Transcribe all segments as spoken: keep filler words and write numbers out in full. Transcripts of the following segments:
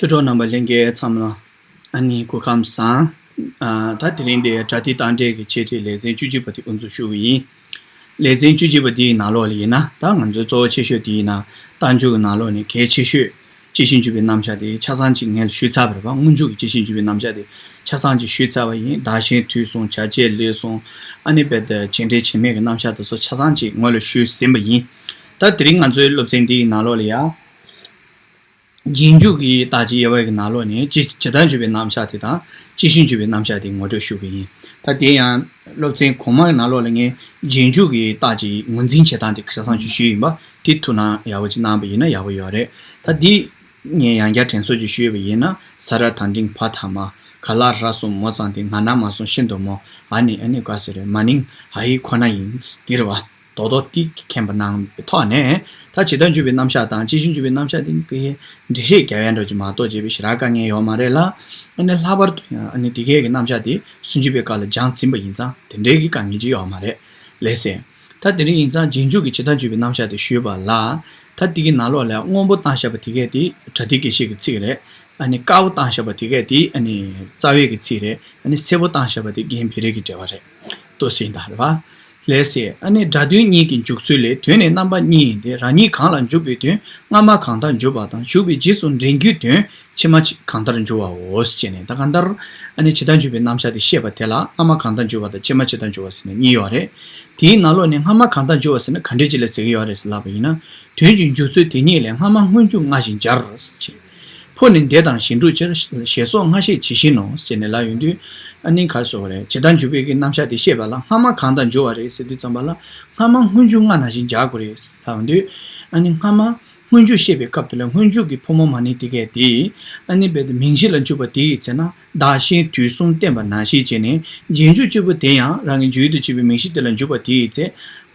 ཕྱི་དྲོ་རྣམ་པ་ལྷན་རྒྱས་ཚང་མ་ལ་ཨ་ནི་སྐུ་ཁམས་བཟང་། ཨ་ད་དེ་རིང་འདི་སྒྲ་དེབ་བཏང་འབྲས་ཀྱི་འཆད་ཁྲིད་ལེ་ཚན་བཅུ་གཅིག་པ་དེ་དབུ་འཛུགས་ཞུ་གི་ཡིན། ལེ་ཚན་བཅུ་གཅིག་པ་དེའི་ནང་ལོགས་ལ་ཡིན་ན། ད་ང་ཚོའི་གཙོ་བོ་ཆེ་ཤོས་དེ་ཡིན་ན། རྟགས་འཇུག་གི་ནང་ལོགས་ནས་གལ་ཆེ་ཤོས་སྤྱི་ཆིངས་འཇུག་པའི་རྣམ་གཞག་དེ་ཆ་ཚང་ཅིག་ངས་ཞུས་ཚར་བ་རེད་པ། སྔོན་འཇུག་གི་སྤྱི་ཆིངས་འཇུག་པའི་རྣམ་གཞག་དེ་ཆ་ཚང་ཅིག་ཞུས་ཚར་བ་ཡིན། བདག་གཞན་དུས་གསུམ་བྱ་བྱེད་ལས་གསུམ། ཨ་ནི་བྱེད་འབྲེལ་བྱེད་མེད་ཀྱི་རྣམ་གཞག་དེ་ཚོ་ཆ་ཚང་ཅིག་ངོས་ལ་ཞུས་ཟིན་པ་ཡིན། ད་དེ་རིང་ང་ཚོའི་སློབ་ཚན་འདིའི་ནང་ལོགས་ལ་ཡ། རྗེས་འཇུག་གི་རྟགས་ཀྱི་དབྱེ་བ་གི་ནང་ལོགས་ནས་ཇི་ཇི་ལྟར་འཇུག་པའི་རྣམ་གཞག་དེ་དང་སྤྱི་ཆིངས་འཇུག་པའི་རྣམ་གཞག་དེ་ངོ་སྤྲོད་ཞུ་གི་ཡིན། ད་དེ་ཡང་སློབ་ཚན་གོང་མ་གི་ནང་ལོགས་ལ་ངས་རྗེས་འཇུག་གི་རྟགས་ཀྱི་ངོས་འཛིན་བྱེད་སྟངས་དེ་ཆ་ཚང་ཞིག་ཞུས་ཡིན་པ། དེ་ཐུགས་སྣང་ཡག་པོ་ཅིག་གནང་བ་ཡིན་ན་ཡག་པོ་ཡོད་རེད། ད་འདི་ངས་ཡང་བསྐྱར་དྲན་གསོ་ཅིག་ཞུས་པ་ཡིན་ན། ས་ར་ད་འགྲེང་བ་ཐ་མ། ག་ལ་ར་གསུམ་མོ་ཙམ་དེ། ང་ན་མ་གསུམ་ཤིན་ཏུ་མོ། ཨ་ནི་ཨ་ནི་ག་ཟེར་རེད། མ་ནིང་ཨ་ཡིག་ཁོ་ན་ཡིན། འདི་རེད་བ། རྡོག་རྡོག་ཏིག་མཁྱེན་པ་གནང་བའི་ཐོག་ནས། ད་ཇི་ལྟར་འཇུག་པའི་རྣམ་གཞག་དང་སྤྱི་ཆིངས་འཇུག་པའི་རྣམ་གཞག་དེ་ནི་ཕ་གིའི་འགྲེལ་བཤད་རྒྱག་ཡ་འདྲ་ཅིག་མ་གཏོགས་བྱས་པའི་ཞེ་དྲག་དཀའ་ངལ་ཡོད་མ་རེད་ལ། ཨ་ནི་ལྷག་པར་དུ་ཡང་ཨ་ནི་དེ་གའི་གི་རྣམ་གཞག་དེ་སུམ་ཅུ་པའི་སྐབས་ལ་སྦྱངས་ཟིན་པ་ཡིན་ཙང་དེ་འདྲའི་གི་དཀའ་ངལ་ཅིག་ཡོད་མ་རེད། ལགས་སེ། ད་དེ་རིང་ཡིན་ཙང་རྗེས་འཇུག་གི་ཇི་ལྟར་འཇུག་པའི་རྣམ་གཞག་དེ་ཞུས་པ་ལ། ད་དེ་གི་ནང་ལོགས་ལ་སྔོན་པོ་བཏང་བཞག་པ་དེ་གས་དེ་པྲ་ཏི་དགེ་བཤེས་ཀྱི་ཚིག་རེད། ཨ་ནི་དཀར་པོ་བཏང་བཞག་པ་དེ་གས་དེ་ཨ་ནི་རྩ་བའི་གི་ཚིག་རེད། ཨ་ནི་སེར་པོ་བཏང་བཞག་པ་དེ་རྒན་བེ་རི་གི་འགྲེལ་པ་རེད། ལྟོས་ཟིན་ད་རེད་པ། ལགས་སེ། ཨ་ནི་སྒྲ་དོན་གཉིས་ཀྱི་འཇུག་ཚུལ་ལས། དོན་ནི་རྣམ་པ་གཉིས་ཡིན་ཏེ། རང་ཉིད་གང་ལ་འཇུག་པའི་དོན་སྔ་མ་གང་ལྟར་འཇུག་པ་དང་། ཞུགས་པའི་རྗེས་སུ་འདྲེན་རྒྱུའི་དོན་ཕྱི་མ་གང་ལྟར་འཇུག་པའོ་ཞེས་ནས། ད་གང་ལྟར་ཨ་ནི་ཇི་ལྟར་འཇུག་པའི་རྣམ་གཞག་དེ་བཤད་པ་དེ་ལ་སྔ་མ་གང་ལྟར་འཇུག་པ་དང་ཕྱི་མ་ཇི་ལྟར་འཇུག་པ་ཟེར་ནས་གཉིས་ཡོད་རེད། དེའི་ནང་ལོགས་ནས་སྔ་མ་གང་ལྟར་འཇུག་པ་ཟེར་ན་ག་འདྲས་ཅིག་ལ་ཟེར་གྱི་ཡོད་རེད་ཟེར་ལབ་པ་ཡིན་ན། དོན་གྱི་འཇུག་ཚུལ་དེ་ཉིད་ལས། སྔ་མ་སྔོན་འཇུག་སྔ་ཞིང་སྦྱར་ཞེས། ཕོ་ནི་འདས་དང་གཞན་སྒྲུབ་ཕྱིར། ཞེས་སོགས་སྔ་ཤས་ཇི་བཞིན་ནོ་ཞེས་ནས་ལབ་ཡོང་དུས། ཨ་ནི་ག་རེ་ཟེར་དགོས་རེད། ཇི་ལྟར་འཇུག་པའི་གི་རྣམ་གཞག་དེ་བཤད་པ་ལ་སྔ་མ་གང་ལྟར་འཇུག་པ་རེད་ཟེར་དུས་ཙམ་པ་ལ། སྔ་མ་སྔོན་འཇུག་སྔ་ནང་བཞིན་སྦྱར་དགོས་རེད་ལབ་ཡོང་དུས། ཨ་ནི་སྔ་མ་སྔོན་འཇུག་བཤད་པའི་སྐབས་དེ་ལ་སྔོན་འཇུག་གི་ཕོ་མོ་མ་ནིང་དེ་གས་དེ་ཨ་ནི་རྦད་དེ་མིང་གཞི་ལ་འཇུག་པ་དེའི་ཚེ་ན། བདག་གཞན་དུས་གསུམ་བསྟན་པ་ནང་བཞིན་བྱས་ནས། རྗེས་འཇུག་གཅིག་པུ་དེ་ཡང་རང་གི་འཇུག་ཡུལ་དུ་བྱེད་པའི་མིང་གཞི་དེ་ལ་འཇུག་པ་དེའི་ཚེ།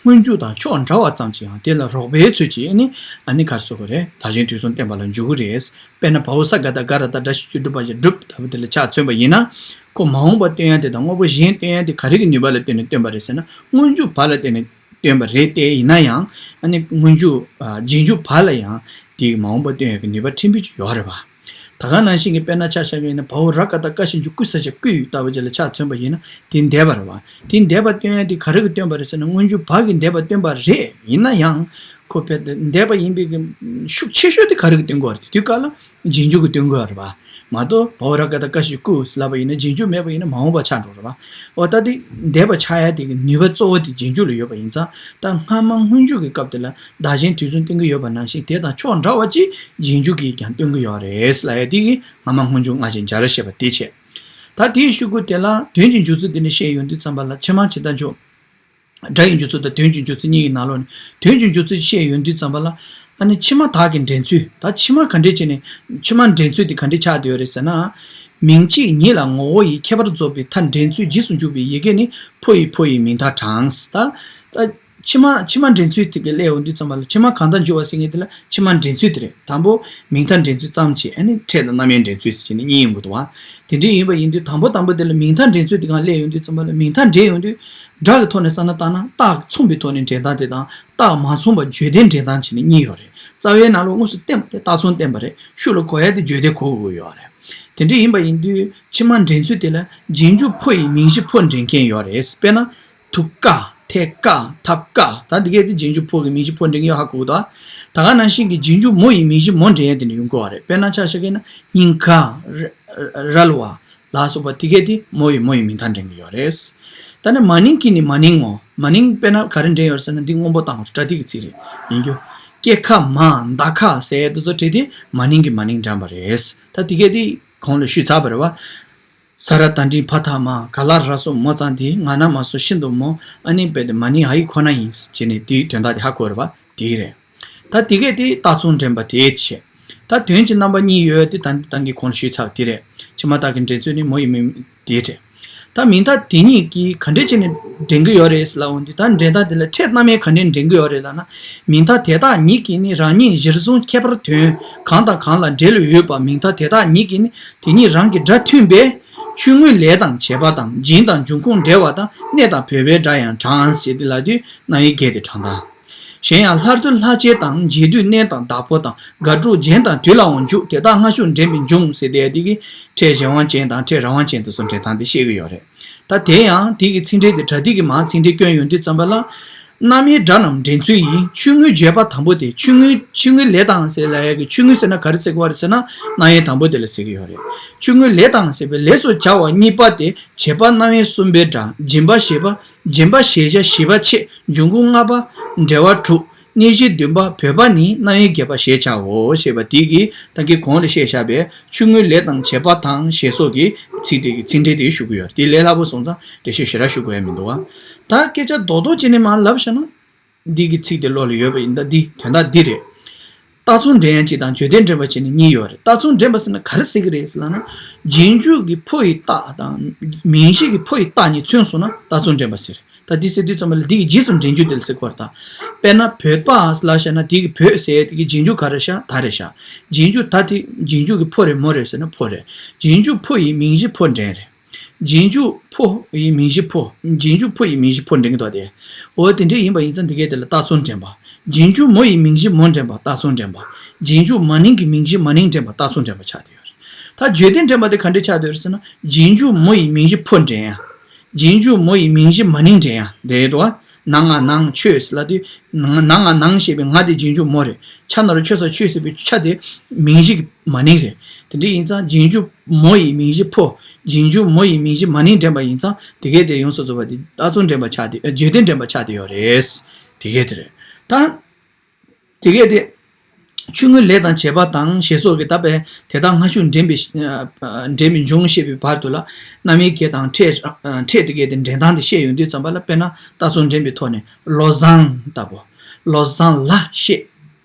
སྔོན་འཇུག་དང་ཕྱོགས་འདྲ་བ་ཙམ་གྱིས་ཡང་དེ་ལ་རོགས་པའི་ཚུལ་གྱིས་ནི། ཨ་ནི་ག་རེ་ཟེར་དགོས་རེད། བདག་གཞན་དུས་གསུམ་བསྟན་པ་ལ་འཇུག་གི་རེད། དཔེར་ན་བའོ་ས་ག་བཏགས་སྒ་ར་བཏགས་སྒྲ་ཞབས་ཀྱུ་སྒྲུ་བ་ཞབས་སྒྲུབ་ལྟ་བུ་དེ་ལ་ཕྱག་མཚོན་པ་ཡིན་ན། ཁོ་མ་འོངས་པ་སྟོན་ཡ་དེ་དང་དངོས་པོ་གཞན་སྟོན་ཡ་དེ་ག་རེ་གི་ནུས་པ་ལ་བརྟེན་ནས་སྟོན་པ་རེད་ཟེར་ན། སྔོན་འཇུག་བ་ལ་བརྟེན་ནས་སྟོན་པ་རེད་དེ། ཡིན་ན་ཡང་ཨ་ནི་སྔོན་འཇུག་ཨ་རྗེས་འཇུག་བ་ལ་ཡང་དེའི་མ་འོངས་པ་སྟོན་ཡ་གི་ནུས་པ་ཕྲན་བུ་ཅིག་ཡོད་རེད་པ། ད་ག་ནང་བཞིན་གྱི་དཔེར་ན་ཆ་བཞག་པ་ཡིན་ན། བའོ་ར་ག་བཏགས་སྒ་ཞབས་ཀྱུ་སྐུ་ས་ཞབས་ཀྱུ་ལྟ་བུ་ཅིག་ལ་ཕྱག་མཚོན་པ་ཡིན་ན། དེ་འདས་པ་རེད་པ། དེ་འདས་པ་སྟོན་ཡ་དེ་ག་རེ་གིས་སྟོན་པ་རེད་ཟེར་ན། སྔོན་འཇུག་བ་གིས་འདས་པ་སྟོན་པ་རེད། ཡིན་ན་ཡང་ཁོ་དཔེ་དེ་འདས་པ་ཡིན་པའི་གི་ཤུགས་ཆེ་ཤོས་དེ་ག་རེ་གིས་སྟོན་གྱི་ཡོད་རེད། དེ་དུས་སྐབས་ལ་རྗེས་འཇུག་གིས་སྟོན་གྱི་ཡོད་རེད་པ། མ་གཏོགས་བའོ་ར་ག་བཏགས་སྒ་ཞབས་ཀྱུ་སྐུ་ལབ་པ་ཡིན་ན། རྗེས་འཇུག་མེད་པ་ཡིན་ན་མ་འོངས་པ་ཆགས་འགྲོ་རེད་པ། འོ་ད་དེ་འདས་པ་ཆགས་ཡ་དེ་གི་ནུས་པ་གཙོ་བོ་དེ་རྗེས་འཇུག་ལ་ཡོད་པ་ཡིན་ཙང་། ད་སྔ་མ་སྔོན་འཇུག་གི་སྐབས་དེ་ལ་བདག་གཞན་དུས་གསུམ་བསྟན་གྱི་ཡོད་པ་ནང་བཞིན། དེ་དང་ཕྱོགས་འདྲ་བ་ཅིག་རྗེས་འཇུག་གིས་ཀྱང་སྟོན་གྱི་ཡོད་རེད་ལབ་ཡ་དེ་གིས་སྔ་མ་སྔོན་འཇུག་སྔ་ཞིང་སྦྱར་ཞེས་པ་དེ་བྱས། ད་དེའི་ཤུལ་དགུ་དེ་ལ་དོན་གྱི་འཇུག་ཚུལ་དེ་ནས་བཤད་ཡོང་དུས་ཙམ་པ་ལ། ཕྱི་མ་ཇི་ལྟར་འཇུག་སྒྲ་ཡི་འཇུག་ཚུལ་དང་དོན་གྱི་འཇུག་ཚུལ་གཉིས་ཀྱི་ནང་ལོགས་ནས། དོན་གྱི་འཇུག་ཚུལ་བཤད་ཡོང་དུས་ཙམ་པ་ལ། ཨ་ནི་ཕྱི་མ་དག་གི་འདྲེན་ཚུལ། ད་ཕྱི་མ་ག་འདྲས་བྱས་ནས། ཕྱི་མ་འདྲེན་ཚུལ་དེ་ག་འདྲས་ཆགས་བསྡད་ཡོད་རེད་ཟེར་ན། མིང་གཅིག་ཉིད་ལ་ངོ་བོ་ཡི་ཁྱད་པར་རྫོགས་པའི་མཐར་འདྲེན་ཚུལ་རྗེས་སུ་འཇུག་པའི་ཡི་གེ་ནི། ཕོ་ཡི་ཕོ་ཡི་མིང་མཐར་དྲངས། ད་ད་ཕྱི་མ་ཕྱི་མ་འདྲེན་ཚུལ་དེ་ག་སླེབས་ཡོང་དུས་ཙམ་པ་ལ། ཕྱི་མ་གང་ལྟར་འཇུག་པ་ཟེར་མཁན་དེ་ལ་ཕྱི་མ་འདྲེན་ཚུལ་དེ་རེད། དང་པོ་མིང་མཐར་འདྲེན་ཚུལ་ཙམ་བྱས། ཨ་ནི་ཕྲད་དང་རྣམ་དབྱེ་འདྲེན་ཚུལ་ཟེར་བྱས་ནས་གཉིས་ཡོང་གི་འདུག་པ། དེ་འདྲས་ཡིན་པ་ཡིན་དུས། དང་པོ་དང་པོ་དེ་ལ་མིང་མཐའ་འདྲེན་ཚུལ་དེ་གང་སླེབས་ཡོང་དུས་ཙམ་པ་ལ། མིང་མཐའ་འདྲེན་ཡོང་དུས་སྒྲ་གི་ཐོག་ནས་བསམ་བློ་བཏང་ན། རྟགས་མཚུངས་པའི་ཐོག་ནས་འདྲེན་སྟངས་དེ་དང་། རྟགས་མ་མཚུངས་པ་བརྗོད་བདེ་འདྲེན་སྟངས་བྱས་ནས་གཉིས་ཡོད་རེད། རྩ་བའི་ནང་ལོགས་དངོས་སུ་བསྟན་པ་དེ་རྟགས་མཚུངས་བསྟན་པ་རེད། ཤུགས་ལ་གོ་ཡ་དེ་བརྗོད་བདེ་གོ་དགོས་ཡོད་རེད། དེ་འདྲས་ཡིན་པ་ཡིན་དུས་ཕྱི་མ་འདྲེན་ཚུལ་དེ་ལ་རྗེས་འཇུག་ཕོ་ཡི་མིང་གཞི་ཕོ་འདྲེན་མཁན་ཡོད་རེད། དཔེར་ན། ཐུབ་དཀའ། ཐེག་དཀའ། ཐབས་དཀའ། ད་འདི་གས་དེ་རྗེས་འཇུག་ཕོ་གི་མིང་གཞི་ཕོ་འདྲེན་གྱི་ཡོད་ཧ་གོ་གི་འདུག་ད་ག་ནང་བཞིན་གྱི་རྗེས་འཇུག་མོ་ཡི་མིང་གཞི་མོ་འདྲེན་ཡ་དེ་འདྲ་ཡོང་གི་ཡོད་རེད། དཔེར་ན་ཆ་བཞག་གི་ན། སྙིང་ཁ། ར་རལ་བ་ལ་སོགས་པ་དེ་གས་དེ་མོ་ཡི་མོ་ཡི་མིང་མཐའ་འདྲེན་གྱི་ཡོད་རེད། ད་ནི་མ་ནིང་གི་ནི་མ་ནིང་ངོ་། མ་ནིང་དཔེར་ན་ག་རེ་འདྲེན་ཡོད་རེད་ཟེར་ན། འདི་སྔོན་པོ་བཏང་བ་པྲ་ཏི་གི་ཚིག་རེད། ཡིན་རྒྱུ། སྐྱེ་ཁ་མ་མདའ་ཁ་ཟེར་ཡ་དེ་ཚོ་བྲིས་ཏེ་མ་ནིང་གི་མ་ནིང་འདྲེན་པ་རེད། ད་དེ་གས་དེ་གོང་ལ་ཞུས་ཚར་བ་རེད་པ། ས་ར་ད་འགྲེང་བ་ཐ་མ། ག་ལ་ར་གསུམ་མོ་ཙམ་དེ། ང་ན་མ་གསུམ་ཤིན་ཏུ་མོ། ཨ་ནི་རྦད་དེ་མ་ནིང་ཨ་ཡིག་ཁོ་ན་ཡིན་ཟེར་ནས་དེའི་དོན་དག་དེ་ཧ་གོ་རེད་པ། དེ་རེད། ད་དེ་གས་དེ་རྟགས་མཚུངས་འདྲེན་པ་དེ་བྱས། ད་དོན་གྱི་རྣམ་པ་གཉིས་ཡོད་དེ། ད་ད་གིན་གོང་ལ་ཞུས་ཚར་བ་དེ་རེད། ཕྱི་མ་དག་གི་འདྲེན་ཚུལ་ནི་མོ་ཡི་མིང་དེ་རེད། ད་མིང་མཐའ་དེ་གཉིས་ཀྱིས་ག་འདྲས་བྱས་ནས་འདྲེན་གྱི་ཡོད་རེད་ལབ་འོང་དུས། ད་འདྲེན་སྟངས་དེ་ལ་ཕྲད་རྣམ་དབྱེ་ག་འདྲས་འདྲེན་གྱི་ཡོད་རེད་ལབ་ན། མིང་མཐའ་དེ་དག་ཉིད་ཀྱིས་ནི་རང་ཉིད་གཞིར་བཟུང་ཁྱད་པར་དོན་གང་དང་གང་ལ་འབྲེལ་ཡོད་པ། མིང་མཐའ་དེ་དག་ཉིད་ཀྱིས་ནི་དེ་ཉིད་རང་གི་སྒྲ་མཐུན་པས། ཆོས་དངོས་ལས་དང་བྱེད་པ་དང་། རྐྱེན་དང་འབྱུང་ཁུངས་འབྲེལ་བ་དང་། གནས་དང་བོད་པའི་སྒྲ་ཡང་དྲངས་ཞེས་ཏེ་ལབ་དུས་རྣམ་དབྱེ་བརྒྱད་དེ་དྲངས་དང་། གཞན་ཡང་སླར་སྡུ་ལྷག་བཅས་དང་། འབྱེད་སྡུད་གནས་དང་བདག་པོ་དང་། དགག་སྒྲུབ་རྒྱན་དང་དུས་ལའང་འཇུག་དེ་དག་སྔ་ཤོས་འདྲེན་པའི་འབྱུང་ཟེར་དེ་དེ་གི་ཕྲད་གཞན་དབང་ཅན་དང་ཕྲད་རང་དབང་ཅན་དུ་སོགས་འདྲེན་སྟངས་དེ་བཤད་ཀྱི་ཡོད་རེད། ད་དེ་ཡང་དེ་གི་ཚིག་འགྲེལ་དེ་སྒྲ་དེ་གི་མར་ཚིག་འགྲེལ་སྐྱོན་ཡོང་དུས་ཙམ་པ་ལ། རྣམ་དབྱེའི་སྒྲ་རྣམས་འདྲེན་ཚུལ་ཡིན། ཆུང་ངུའི་བརྗོད་པ་དང་པོ་དེ་ཆུང་ངུའི་ཆུང་ངུའི་ལས་དང་ཟེར་ལབ་ཡ་གི་ཆུང་ངུ་ཟེར་ན་ག་རེ་ཟེར་གྱི་ཡོད་རེད་ཟེར་ན་རྣམ་དབྱེ་དང་པོ་དེ་ལ་ཟེར་གྱི་ཡོད་རེད། ཆུང་ངུའི་ལས་དང་ཟེར་བའི་ལས་སུ་བྱ་བ་གཉིས་པ་དེ་བྱེད་པ་རྣམ་དབྱེ་གསུམ་པའི་སྒྲ། སྦྱིན་པ་བཞི་པ། སྦྱིན་པ་བཞི་བྱ་བཞི་པ་ཕྱེད། འབྱུང་ཁུངས་ལྔ་པ། འབྲེལ་བ་དྲུག་གནས་གཞི་བདུན་པ། བོད་པ་ནི་རྣམ་དབྱེ་བརྒྱད་པ་ཞེས་བྱའོ་ཞེས་པ་དེ་གིས་ད་གིན་གོང་ལ་བཤད་བཞག་པའི་ཆུང་ངུའི་ལས་དང་བྱེད་པ་དང་ཞེས་སོགས་ཀྱི་ཚིག་དེ་གི་ཚིག་འགྲེལ་དེ་ཞུ་གི་ཡོད་རེད། དེ་ལས་སླ་པོ་སོང་ཙང་འགྲེལ་བཤད་ཞེ་དྲག་ཞུ་དགོས་ཡ་མི་འདུག་བ། ད་སྐད་ཆ་རྡོག་རྡོག་བྱས་ནས་མར་ལབ་བཞག་ན། འདི་གི་ཚིག་དེ་བློ་ལ་ཡོད་པ་ཡིན་ད་འདི་དོན་དག་འདི་རེད། རྟགས་མཚུངས་འདྲེན་ཡ་གཅིག་དང་བརྗོད་དོན་འདྲེན་པ་བྱས་ནས་གཉིས་ཡོད་རེད། རྟགས་མཚུངས་འདྲེན་པ་ཟེར་ན་ག་རེ་ཟེར་གི་རེད་ཟེར་ལབ་ན། རྗེས་འཇུག་གི་ཕོ་ཡི་རྟགས་དང་མིང་གཞི་གི་ཕོ་ཡི་རྟགས་གཉིས་མཚོན་སོང་ན་རྟགས་མཚུངས་འདྲེན་པ་ཟེར། ད་འདི་ཟེར་དུས་ཙམ་པ་ལ་འདི་གི་རྗེས་སུ་འདྲེན་རྒྱུ་དེ་ལ་ཟེར་གི་ཡོད་རེད་ད། དཔེར་ན་བོད་པ་ལབ་བཞག་ན་དེ་གི་བོད་ཟེར་ཡ་དེ་གི་རྗེས་འཇུག་ག་རེ་བཞག་ད་རེད་བཞག་རྗེས་འཇུག་ད་དེ་རྗེས་འཇུག་གི་ཕོ་རེད་མོ་རེད་ཟེར་ན་ཕོ་རེད། རྗེས་འཇུག་ཕོ་ཡི་མིང་གཞི་ཕོ་འདྲེན་རེད། རྗེས་འཇུག་ཕོ་ཡི་མིང་གཞི་ཕོ། རྗེས་འཇུག་ཕོ་ཡི་མིང་གཞི་ཕོ་འདྲེན་གྱི་འདུག་སྟེ། འོ་དེ་འདྲ་ཡིན་པ་ཡིན་ཙང་འདི་གའི་དེ་ལ་རྟགས་མཚུངས་འདྲེན་པ། རྗེས་འཇུག་མོ་ཡི་མིང་གཞི་མོ་འདྲེན་པ་རྟགས་མཚུངས་འདྲེན་པ། རྗེས་འཇུག་མ་ནིང་གི་མིང་གཞི་མ་ནིང་འདྲེན་པ་རྟགས་མཚུངས་འདྲེན་པ་ཆགས་བསྡད་ཡོད་རེད། ད་བརྗོད་དོན་འདྲེན་པ་དེ་ག་འདྲ་ཆགས་བསྡད་ཡོད་རེད་ཟེར་ན། རྗེས་འཇུག་མོ་ཡི་མིང་གཞི་ཕོ་འདྲེན་ཡ། རྗེས་འཇུག་མོ་ཡི་མིང་གཞི་མ་ནིང་འདྲེན་ཡ་དེ་འདུག་བ། ན་ང་ནང་ཆོས་ཟེར་ལབ་དུས། ན་ང་ནང་ཞེས་པའི་ང་དེ་རྗེས་འཇུག་མོ་རེད། ཆ་ན་རོ་ཆོས་ས་ཆོས་ཟེར་བའི་ཆ་དེ་མིང་གཞི་གི་མ་ནིང་རེད། དེ་འདྲ་ཡིན་ཙང་རྗེས་འཇུག་མོ་ཡི་མིང་གཞི་ཕོ། རྗེས་འཇུག་མོ་ཡི་མིང་གཞི་མ་ནིང་འདྲེན་པ་ཡིན་ཙང་དེ་གས་དེ་ཡོངས་སུ་རྫོགས་པ་དེ་རྟགས་མཚུངས་འདྲེན་པ་ཆགས་ཏེ་བརྗོད་དོན་འདྲེན་པ་ཆགས་ཏེ་ཡོད་རེད། དེ་གས་དེ་རེད། ད་དེ་གས་དེ་ཆུང་ངུའི་ལས་དང་བྱེད་པ་དང་ཞེས་སོགས་ཀྱི་ད་པའི་དེ་དག་སྔ་ཤོས་འདྲེན་པའི་འདྲེན་པའི་འབྱུང་བཤད་པའི་བར་དུ་ལ་རྣམ་དབྱེ་བརྒྱད་དང་ཕྲད་ཕྲད་དེ་གས་དེ་འདྲེན་སྟངས་དེ་བཤད་ཡོང་དུས་ཙམ་པ་ལ་དཔེར་ན་རྟགས་མཚུངས་འདྲེན་པའི་ཐོག་ནས་བློ་བཟང་ལྟ་བུ། བློ་བཟང་ལ་ཞེས།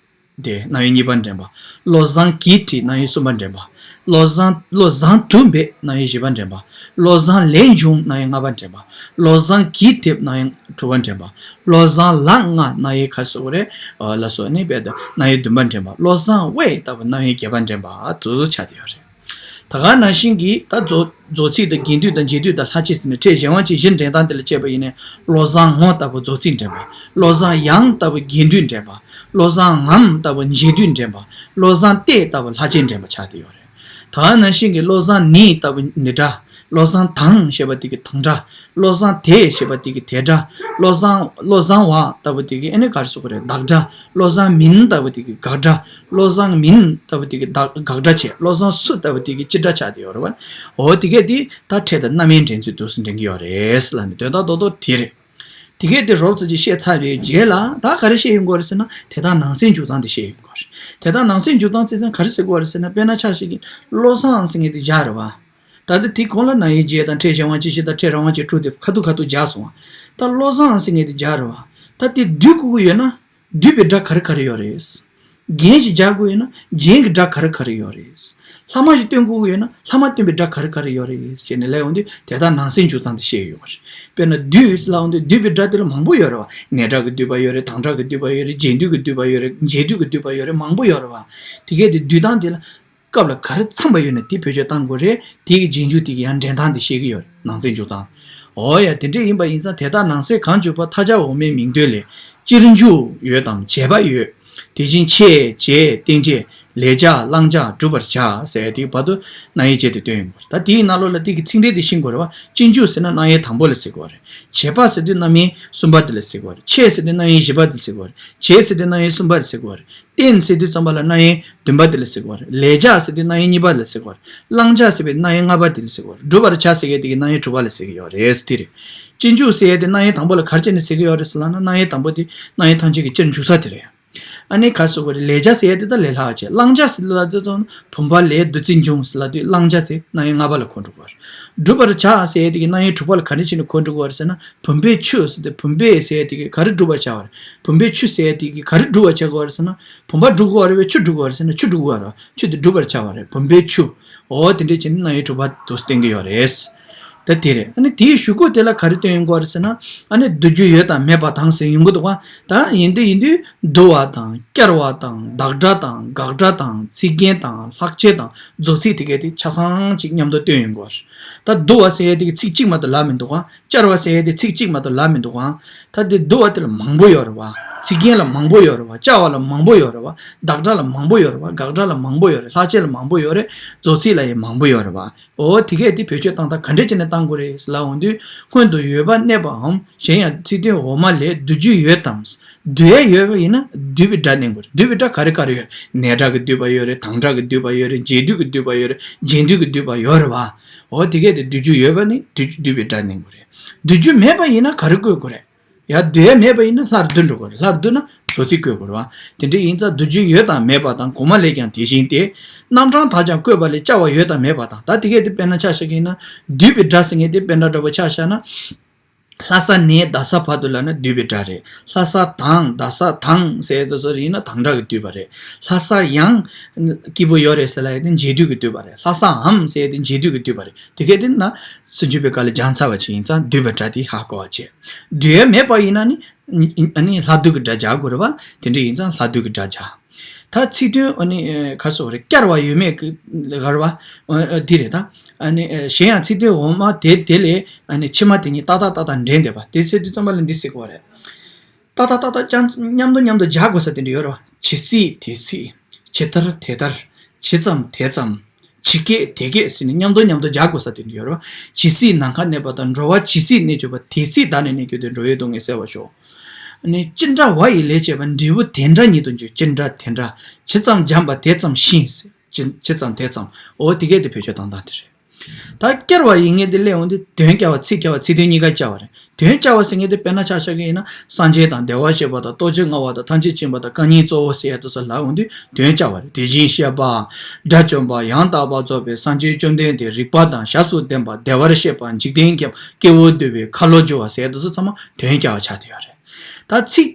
དེ་རྣམ་དབྱེ་གཉིས་པ་འདྲེན་པ། བློ་བཟང་གིས་བྲིས་རྣམ་དབྱེ་གསུམ་པ་འདྲེན་པ། བློ་བཟང་བློ་བཟང་དུ་འབད་རྣམ་དབྱེ་བཞི་པ་འདྲེན་པ། བློ་བཟང་ལས་བྱུང་རྣམ་དབྱེ་ལྔ་པ་འདྲེན་པ། བློ་བཟང་གིས་དེབ་རྣམ་དབྱེ་དྲུག་པ་འདྲེན་པ། བློ་བཟང་ལ་ང་རྣམ་དབྱེ་ཁ་སོ་རེ་ལ་སོགས་ནི་བས་རྣམ་དབྱེ་བདུན་པ་འདྲེན་པ། བློ་བཟང་བས་ལྟ་བུ་རྣམ་དབྱེ་བརྒྱད་པ་འདྲེན་པ་དུ་ཆགས་ཏེ་ཡོད་རེད། ད་ག་ནང་བཞིན་གྱི་ད་རྫོགས་རྫོགས་ཚིག་དང་རྒྱན་སྡུད་དང་རྗེས་སྡུད་དང་ལྷག་བཅས་ཟེར་ནས་ཕྲད་གཞན་དབང་ཅན་བཞི་འདྲེན་སྟངས་དེ་ལ་དཔྱད་པ་ཡིན་ན། བློ་བཟང་ངོ་ལྟ་བུ་རྫོགས་ཚིག་འདྲེན་པ། བློ་བཟང་ཡང་ལྟ་བུ་རྒྱན་སྡུད་འདྲེན་པ། བློ་བཟང་ངམ་ལྟ་བུ་རྗེས་སྡུད་འདྲེན་པ། བློ་བཟང་སྟེ་ལྟ་བུ་ལྷག་བཅས་འདྲེན་པ་ཆགས་ཏེ་ཡོད་རེད། ད་ག་ནང་བཞིན་གྱི་བློ་བཟང་ནི་ལྟ་བུ་ནི་སྒྲ། བློ་བཟང་དང་ཞེས་པ་དེ་གི་དང་སྒྲ། བློ་བཟང་དེ་ཞེས་པ་དེ་གི་དེ་སྒྲ། བློ་བཟང་བློ་བཟང་བ་ལྟ་བུ་དེ་གི་ཨེ་ནི་ག་རེ་ཟེར་དགོས་རེད་བདག་སྒྲ། བློ་བཟང་མིན་ལྟ་བུ་དེ་གི་དགག་སྒྲ། བློ་བཟང་མིན་ལྟ་བུ་དེ་གི་བདག་དགག་སྒྲ་བྱས། བློ་བཟང་སུ་ལྟ་བུ་དེ་གི་སྤྱི་སྒྲ་ཆགས་ཏེ་ཡོད་རེད་བ། འོ་དེ་གས་དེ་ད་ཕྲད་དང་རྣམ་དབྱེ་འདྲེན་ཚུལ་དུ་སུ་འདྲེན་གྱི་ཡོད་རེད་ལབ་ནས་དོན་དག་རྡོག་རྡོག་དེ་རེད། དེ་གས་དེ་རོབ་ཙམ་ཅིག་བཤད་ཚར་བའི་རྗེས་ལ་ད་ག་རེ་བཤད་ཡོང་གི་ཡོད་རེད་ཟེར་ན་དེ་དག་ནང་གསེས་འཇུག་སྟངས་དེ་བཤད་ཡོང་གི་ཡོད་རེད། དེ་དག་ནང་གསེས་འཇུག་སྟངས་ཟེར་ན་ག་རེ་ཟེར་གྱི་ཡོད་རེད་ཟེར་ན་དཔེར་ན་ཆ་བཞག་གི་བློ་བཟང་ཟེར་མཁན་དེ་བཞག་རེད་བ། ད་ལྟ་དེ་གོང་ལ་རྣམ་དབྱེ་བརྒྱད་དང་ཕྲད་གཞན་དབང་ཅན་བཞི་དང་ཕྲད་རང་དབང་ཅན་དྲུག་དེ་ཁ་ཐུག་ཁ་ཐུག་སྦྱར་སོང་བ། ད་བློ་བཟང་ཟེར་མཁན་དེ་སྦྱར་རེད་བ། ད་དེ་བསྡུས་དགོས་ཀྱི་ཡོད་ན། བསྡུས་པའི་སྒྲ་ག་རེ་ག་རེ་ཡོད་རེད། རྒྱན་ཞིག་སྦྱར་དགོས་ཡོད་ན་རྒྱན་གྱི་སྒྲ་ག་རེ་ག་རེ་ཡོད་རེད། ལྷག་མ་ཞིག་སྟོན་དགོས་ཀྱི་ཡོད་ན་ལྷག་མ་སྟོན་པའི་སྒྲ་ག་རེ་ག་རེ་ཡོད་རེད་ཟེར་ནས་ལབ་ཡོང་དུས་དེ་དག་ནང་གསེས་འཇུག་སྟངས་དེ་བཤད་ཡོད་རེད། དཔེར་ན་བསྡུས་ལབ་ཡོང་དུས་བསྡུས་པའི་སྒྲ་དེ་ལ་མང་པོ་ཡོད་རེད་བ། ངེས་སྒྲ་གི་བསྡུས་པ་ཡོད་རེད། དང་སྒྲ་གི་བསྡུས་པ་ཡོད་རེད། རྗེས་ཟློས་ཀྱི་བསྡུས་པ་ཡོད་རེད། རྗེས་ཟློས་ཀྱི་བསྡུས་པ་ཡོད་རེད། མང་པོ་ཡོད་རེད་བ། དེ་གས་དེ་བསྡུས་སྟངས་དེ་ལ། སྐབས་ལ་ག་རེ་འཚམས་པ་ཡོད་ན་དེ་བེད་སྤྱོད་གཏང་དགོས་རེད། དེ་གི་རྗེས་འཇུག་དེ་གི་ཡང་འདྲེན་སྟངས་དེ་བཤད་ཀྱི་ཡོད་རེད་ནང་གསེས་འཇུག་སྟངས། འོ་ཡ་དེ་འདྲས་ཡིན་པ་ཡིན་ཙང་དེ་དག་ནང་གསེས་གང་འཇུག་པ་མཐའ་བཞག་འོག་མའི་མིང་དོན་ལས། སྤྱིར་འཇུག་ཡོད་དམ་བྱས་པ་ཡོད། དེ་བཞིན་ཆེད་བྱེད་རྟེན་བྱེད་ལས་བྱ་བླང་བྱ་སྒྲུབ་པར་བྱ་ཟེར་དེ་བར་དུ་རྣམ་དབྱེ་བྱས་ཏེ་སྟོན་ཡོང་གི་རེད། ད་དེའི་ནང་ལོགས་ལ་དེ་གི་ཚིག་འགྲེལ་དེ་ཤེས་དགོས་རེད་བ། སྤྱིར་འཇུག་ཟེར་ན་རྣམ་དབྱེ་དང་པོ་ལ་ཟེར་གྱི་ཡོད་རེད། བྱེད་པ་ཟེར་དུས་རྣམ་དབྱེ་གསུམ་པ་དེ་ལ་ཟེར་གྱི་ཡོད་རེད། ཆེད་ཟེར་དུས་རྣམ་དབྱེ་བཞི་པ་དེ་ལ་ཟེར་གྱི་ཡོད་རེད། བྱེད་ཟེར་དུས་རྣམ་དབྱེ་གསུམ་པ་ལ་ཟེར་གྱི་ཡོད་རེད། རྟེན་ཟེར་དུས་ཙམ་པ་ལ་རྣམ་དབྱེ་བདུན་པ་དེ་ལ་ཟེར་གྱི་ཡོད་རེད། ལས་བྱ་ཟེར་དུས་རྣམ་དབྱེ་གཉིས་པ་ལ་ཟེར་གྱི་ཡོད་རེད། བླང་བྱ་ཟེར་བའི་རྣམ་དབྱེ་ལྔ་པ་དེ་ལ་ཟེར་གྱི་ཡོད་རེད། སྒྲུབ་པར་བྱ་ཟེར་མཁན་དེ་གི་རྣམ་དབྱེ་དྲུག་པ་ལ་ཟེར་གྱི་ཡོད་རེད། དེ་རེད། སྤྱིར་འཇུག་ཟེར་ཡས་དེ་རྣམ་དབྱེ་དང་པོ་ལ་ག་རེ་བྱས་ནས་ཟེར་གྱི་ཡོད་རེད་ཟེར་ལབ་ན་རྣམ་དབྱེ་དང་པོ་དེ་རྣམ་དབྱེ་ཐམས་ཅད་ཀྱི་སྤྱིར་འཇུག་ས་དེ་རེད། ཨ་ནི་ག་རེ་ཟེར་དགོས་རེད། ལས་བྱ་ཟེར་ཡས་དེ་ད་ལས་སླ་བ་བྱས། བླང་བྱ་ཟེར་ལབ་དུས་ཙམ་བུམ་པ་ལས་བདུད་རྩི་འབྱུང་ཟེར་ལབ་དུས་བླང་བྱ་ཟེར་རྣམ་དབྱེ་ལྔ་པ་ལ་གོ་འགྲོ་གི་ཡོད་རེད། སྒྲུབ་པར་བྱ་ཟེར་ཡས་དེ་གི་རྣམ་དབྱེ་དྲུག་པ་ལ་ག་རེ་བྱས་ནས་གོ་འགྲོ་གི་ཡོད་རེད་ཟེར་ན། བུམ་པའི་ཆུ་ཟེར་ཏེ་བུམ་པས་ཟེར་ཡས་དེ་གི་ག་རེ་སྒྲུབ་པར་བྱ་བ་རེད། བུམ་པའི་ཆུ་ཟེར་ཡས་དེ་གི་ག་རེ་སྒྲུབ་པར་བྱ་དགོས་རེད་ཟེར་ན། བུམ་པ་སྒྲུབ་དགོས་རེད་པས་ཆུ་སྒྲུབ་དགོས་རེད་ཟེར་ན་ཆུ་སྒྲུབ་དགོས་རེད། ཆུ་དེ་སྒྲུབ་པར་བྱ་བ་རེད། བུམ་པའི་ཆུ། འོ་དེ་འདྲས་བྱས་ནས་རྣམ་དབྱེ་དྲུག་པ་དུ་བསྟན་གྱི་ཡོད་རེད། ད་དེ་རེད། ཨ་ནི་དེའི་གཞུག་གུ་དེ་ལ་ག་རེ་སྟོན་ཡོང་གི་ཡོད་རེད་ཟེར་ན། ཨ་ནི་བསྡུ་རྒྱུ་ཡོད་དང་མེད་པ་དང་ཟེར་ཡོང་གི་འདུག་ག་ད་ཡིན་དུས་ཡིན་དུས་བསྡུ་བ་དང་བསྐྱར་བ་དང་བདག་སྒྲ་དང་དགག་སྒྲ་དང་ཚིག་རྒྱན་དང་ལྷག་བཅས་དང་རྫོགས་ཚིག་དེ་གས་དེ་ཆ་ཚང་ཅིག་མཉམ་དུ་སྟོན་ཡོང་གི་ཡོད་རེད། ད་བསྡུ་བ་ཟེར་ཡས་དེ་གི་ཚིག་གཅིག་མ་གཏོགས་ལབ་མི་འདུག་ག་བསྐྱར་བ་ཟེར་ཡས་དེ་ཚིག་གཅིག་མ་གཏོགས་ལབ་མི་འདུག་ག་ད་དེ་བསྡུ་བ་དེ་ལ་མང་པོ་ཡོད་རེད་བ། ཚིག་རྒྱན་ལ་མང་པོ་ཡོད་རེད་བ། བཅའ་བ་ལ་མང་པོ་ཡོད་རེད་བ། བདག་སྒྲ་ལ་མང་པོ་ཡོད་རེད་བ། དགག་སྒྲ་ལ་མང་པོ་ཡོད་རེད། ལྷག་བཅས་ལ་མང་པོ་ཡོད་རེད། རྫོགས་ཚིག་ལ་ཡང་མང་པོ་ཡོད་རེད་བ། འོ་དེ་གས་དེ་བེད་སྤྱོད་བཏང་སྟངས་ག་འདྲས་བྱས་ནས་བཏང་དགོས་རེད་ལབ་འོང་དུས། སྔོན་དུ་ཡོད་པ་གནས་པའམ། གཞན་ཡང་ཚིག་དོན་འོག་མ་ལས་བསྡུ་རྒྱུ་ཡོད་དམ། བསྡུ་ཡས་ཡོད་པ་ཡིན་ན་བསྡུས་པའི་སྒྲ་བསྣན་དགོས་རེད། བསྡུས་པའི་སྒྲ་ག་རེ་ག་རེ་ཡོད། ནས་སྒྲ་གིས་བསྡུས་པ་ཡོད་རེད། དང་སྒྲ་གིས་བསྡུས་པ་ཡོད་རེད། འབྱེད་སྡུད་ཀྱིས་བསྡུས་པ་ཡོད་རེད། རྗེས་ཟློས་ཀྱིས་བསྡུས་པ་ཡོད་རེད་བ། འོ་དེ་གས་དེ་བསྡུ་རྒྱུ་ཡོད་པ་ནི་བསྡུ་བསྡུས་པའི་སྒྲ་བསྣན་དགོས་རེད། བསྡུ་རྒྱུ་མེད་པ་ཡིན་ན་ག་རེ་བཀོད་དགོས་རེད། ཡང་བསྡུ་ཡས་མེད་པ་ཡིན་ན་སླར་བསྡུ་འགྲོ་དགོས་རེད། སླར་བསྡུ་ན་རྫོགས་ཚིག་བཀོད་དགོས་རེད་བ། དེ་འདྲ་ཡིན་ཙང་བསྡུ་རྒྱུ་ཡོད་དང་མེད་པ་དང་། གོང་མ་ལས་ཀྱང་དེ་བཞིན་ཏེ། རྣམ་གྲངས་དག་ཀྱང་བཀོད་པ་ལས། བཅའ་བ་ཡོད་དང་མེད་པ་དང་། ད་དེ་གས་དེ་དཔེར་ན་ཆ་བཞག་གི་ཡིན་ན། བསྡུས་པའི་སྒྲ་ཟེར་མཁན་དེ་དཔེར་ན་འདྲ་པོ་ཆ་བཞག་ན། ལྷ་ས་ནས་རྡ་ས་བར་དུ་ལབ་ན་བསྡུས་པའི་སྒྲ་རེད། ལྷ་ས་དང་རྡ་ས་དང་ཟེར་དུས་ཚོད་ཡིན་ན་དང་སྒྲ་གིས་བསྡུས་པ་རེད། ལྷ་ས་ཡང་སྐྱིད་པོ་ཡོད་རེད་ཟེར་ལབ་ཡས་དེ་འབྱེད་སྡུད་ཀྱིས་བསྡུས་པ་རེད། ལྷ་སའམ་ཟེར་ཡས་དེ་འབྱེད་སྡུད་ཀྱིས་བསྡུས་པ་རེད། དེ་གས་དེ་ན་སུམ་ཅུ་པའི་སྐབས་ལ་སྦྱངས་ཚར་བ་ཅིག་ཡིན་ཙང་བསྡུས་པའི་སྒྲ་དེ་ཧ་གོ་བ་བྱེད། བསྡུས་ཡས་མེད་པ་ཡིན་ན་ནི་ཨ་ནི་སླར་བསྡུ་གི་སྒྲ་སྦྱར་དགོས་རེད་བ། དེ་འདྲ་ཡིན་ཙང་སླར་བསྡུ་གི་སྒྲ་སྦྱར། ད་ཚིག་དོན་ཨ་ནི་ཨེ་ག་རེ་ཟེར་དགོས་རེད། བསྐྱར་བ་ཡོད་མེད་ཀྱི་ག་རེ་བ་ཨ་ཨ་འདི་རེད་ད། ཨ་ནི་ཨེ་གཞན་ཡང་ཚིག་དོན་འོག་མ་དེ་དེ་ལས་ཨ་ནི་ཕྱི་མ་དེ་གཉིས་ཏག་ཏག་ཏག་ཏག་འདྲེས་བསྡད་པ་དེ་ཟེར་དུས་ཙམ་པ་ལ་འདི་ཟེར་དགོས་རེད། ཏག་ཏག་ཏག་ཏག་ཅང་མཉམ་དུ་མཉམ་དུ་སྦྱར་དགོས་ས་དེ་འདྲ་ཡོད་རེད་བ། ཇི་སྲིད་དེ་སྲིད། ཇི་ལྟར་དེ་ལྟར། ཇི་ཙམ་དེ་ཙམ། ཇི་སྐད་དེ་སྐད་ཟེར་ནས་མཉམ་དུ་མཉམ་དུ་སྦྱར་དགོས་ས་དེ་འདྲ་ཡོད་རེད་བ། ཇི་སྲིད་ནམ་མཁའ་གནས་པ་དང་། འགྲོ་བ་ཇི་སྲིད་གནས་གྱུར་པ། དེ་སྲིད་བདག་ནི་གནས་གྱུར་ཏེ། འགྲོ་བའི་སྡུག་བསྔལ་སེལ་བར་ཤོག་ཨ་ནི་ཅི་འདྲ་བ་ཡི་ལས་བྱས་པ། འབྲས་བུ་དེ་འདྲ་ཉིད་དུ་འགྱུར། ཅི་འདྲ་དེ་འདྲ། ཇི་ཙམ་འཇམ་པ་དེ་ཙམ་ཞི། ཇི་ཇི་ཙམ་དེ་ཙམ། འོ་དེ་གས་དེ་བེད་སྤྱོད་བཏང་སྟངས་དེ་རེད། ད་བསྐྱར་བ་ཡི་ངེས་དེ་སླེབས་འོང་དུས་དོན་བསྐྱར་བ་ཚིག་བསྐྱར་བ། ཚིག་དོན་གཉིས་ཀ་བསྐྱར་བ་རེད། དོན་བསྐྱར་བ་ཟེར་མཁན་དེ་དཔེར་ན་ཆ་བཞག་གི་ཡིན་ན་སངས་རྒྱས་དང་བདེ་བར་གཤེགས་པ་དང་རྡོ་རྗེ་ལྔ་པ་དང་ཐམས་ཅད་མཁྱེན་པ་དང་བཀའ་ཉིད་གཙོ་བོ་ཟེར་ཡ་དེ་ཚོ་ལབ་འོང་དུས་དོན་བསྐྱར་བ་རེད། དེ་བཞིན་གཤེགས་པ། དགྲ་བཅོམ་པ། ཡང་དག་པར་རྫོགས་པའི་སངས་རྒྱས་བཅོམ་ལྡན་འདས། རིག་པ་དང་ཞབས་སུ་ལྡན་པ། བདེ་བར་གཤེགས་པ། འཇིག་རྟེན་མཁྱེན་པ། སྐྱེ་བོ་འདུལ་བའི་ཁ་ལོ་སྒྱུར་བ་ཟེར་ཡ་དེ་ཚོ་ཚང་མ་དོན་བསྐྱར་བ་ཆགས་བསྡད་ཡོད་རེད། ད་ཚིག་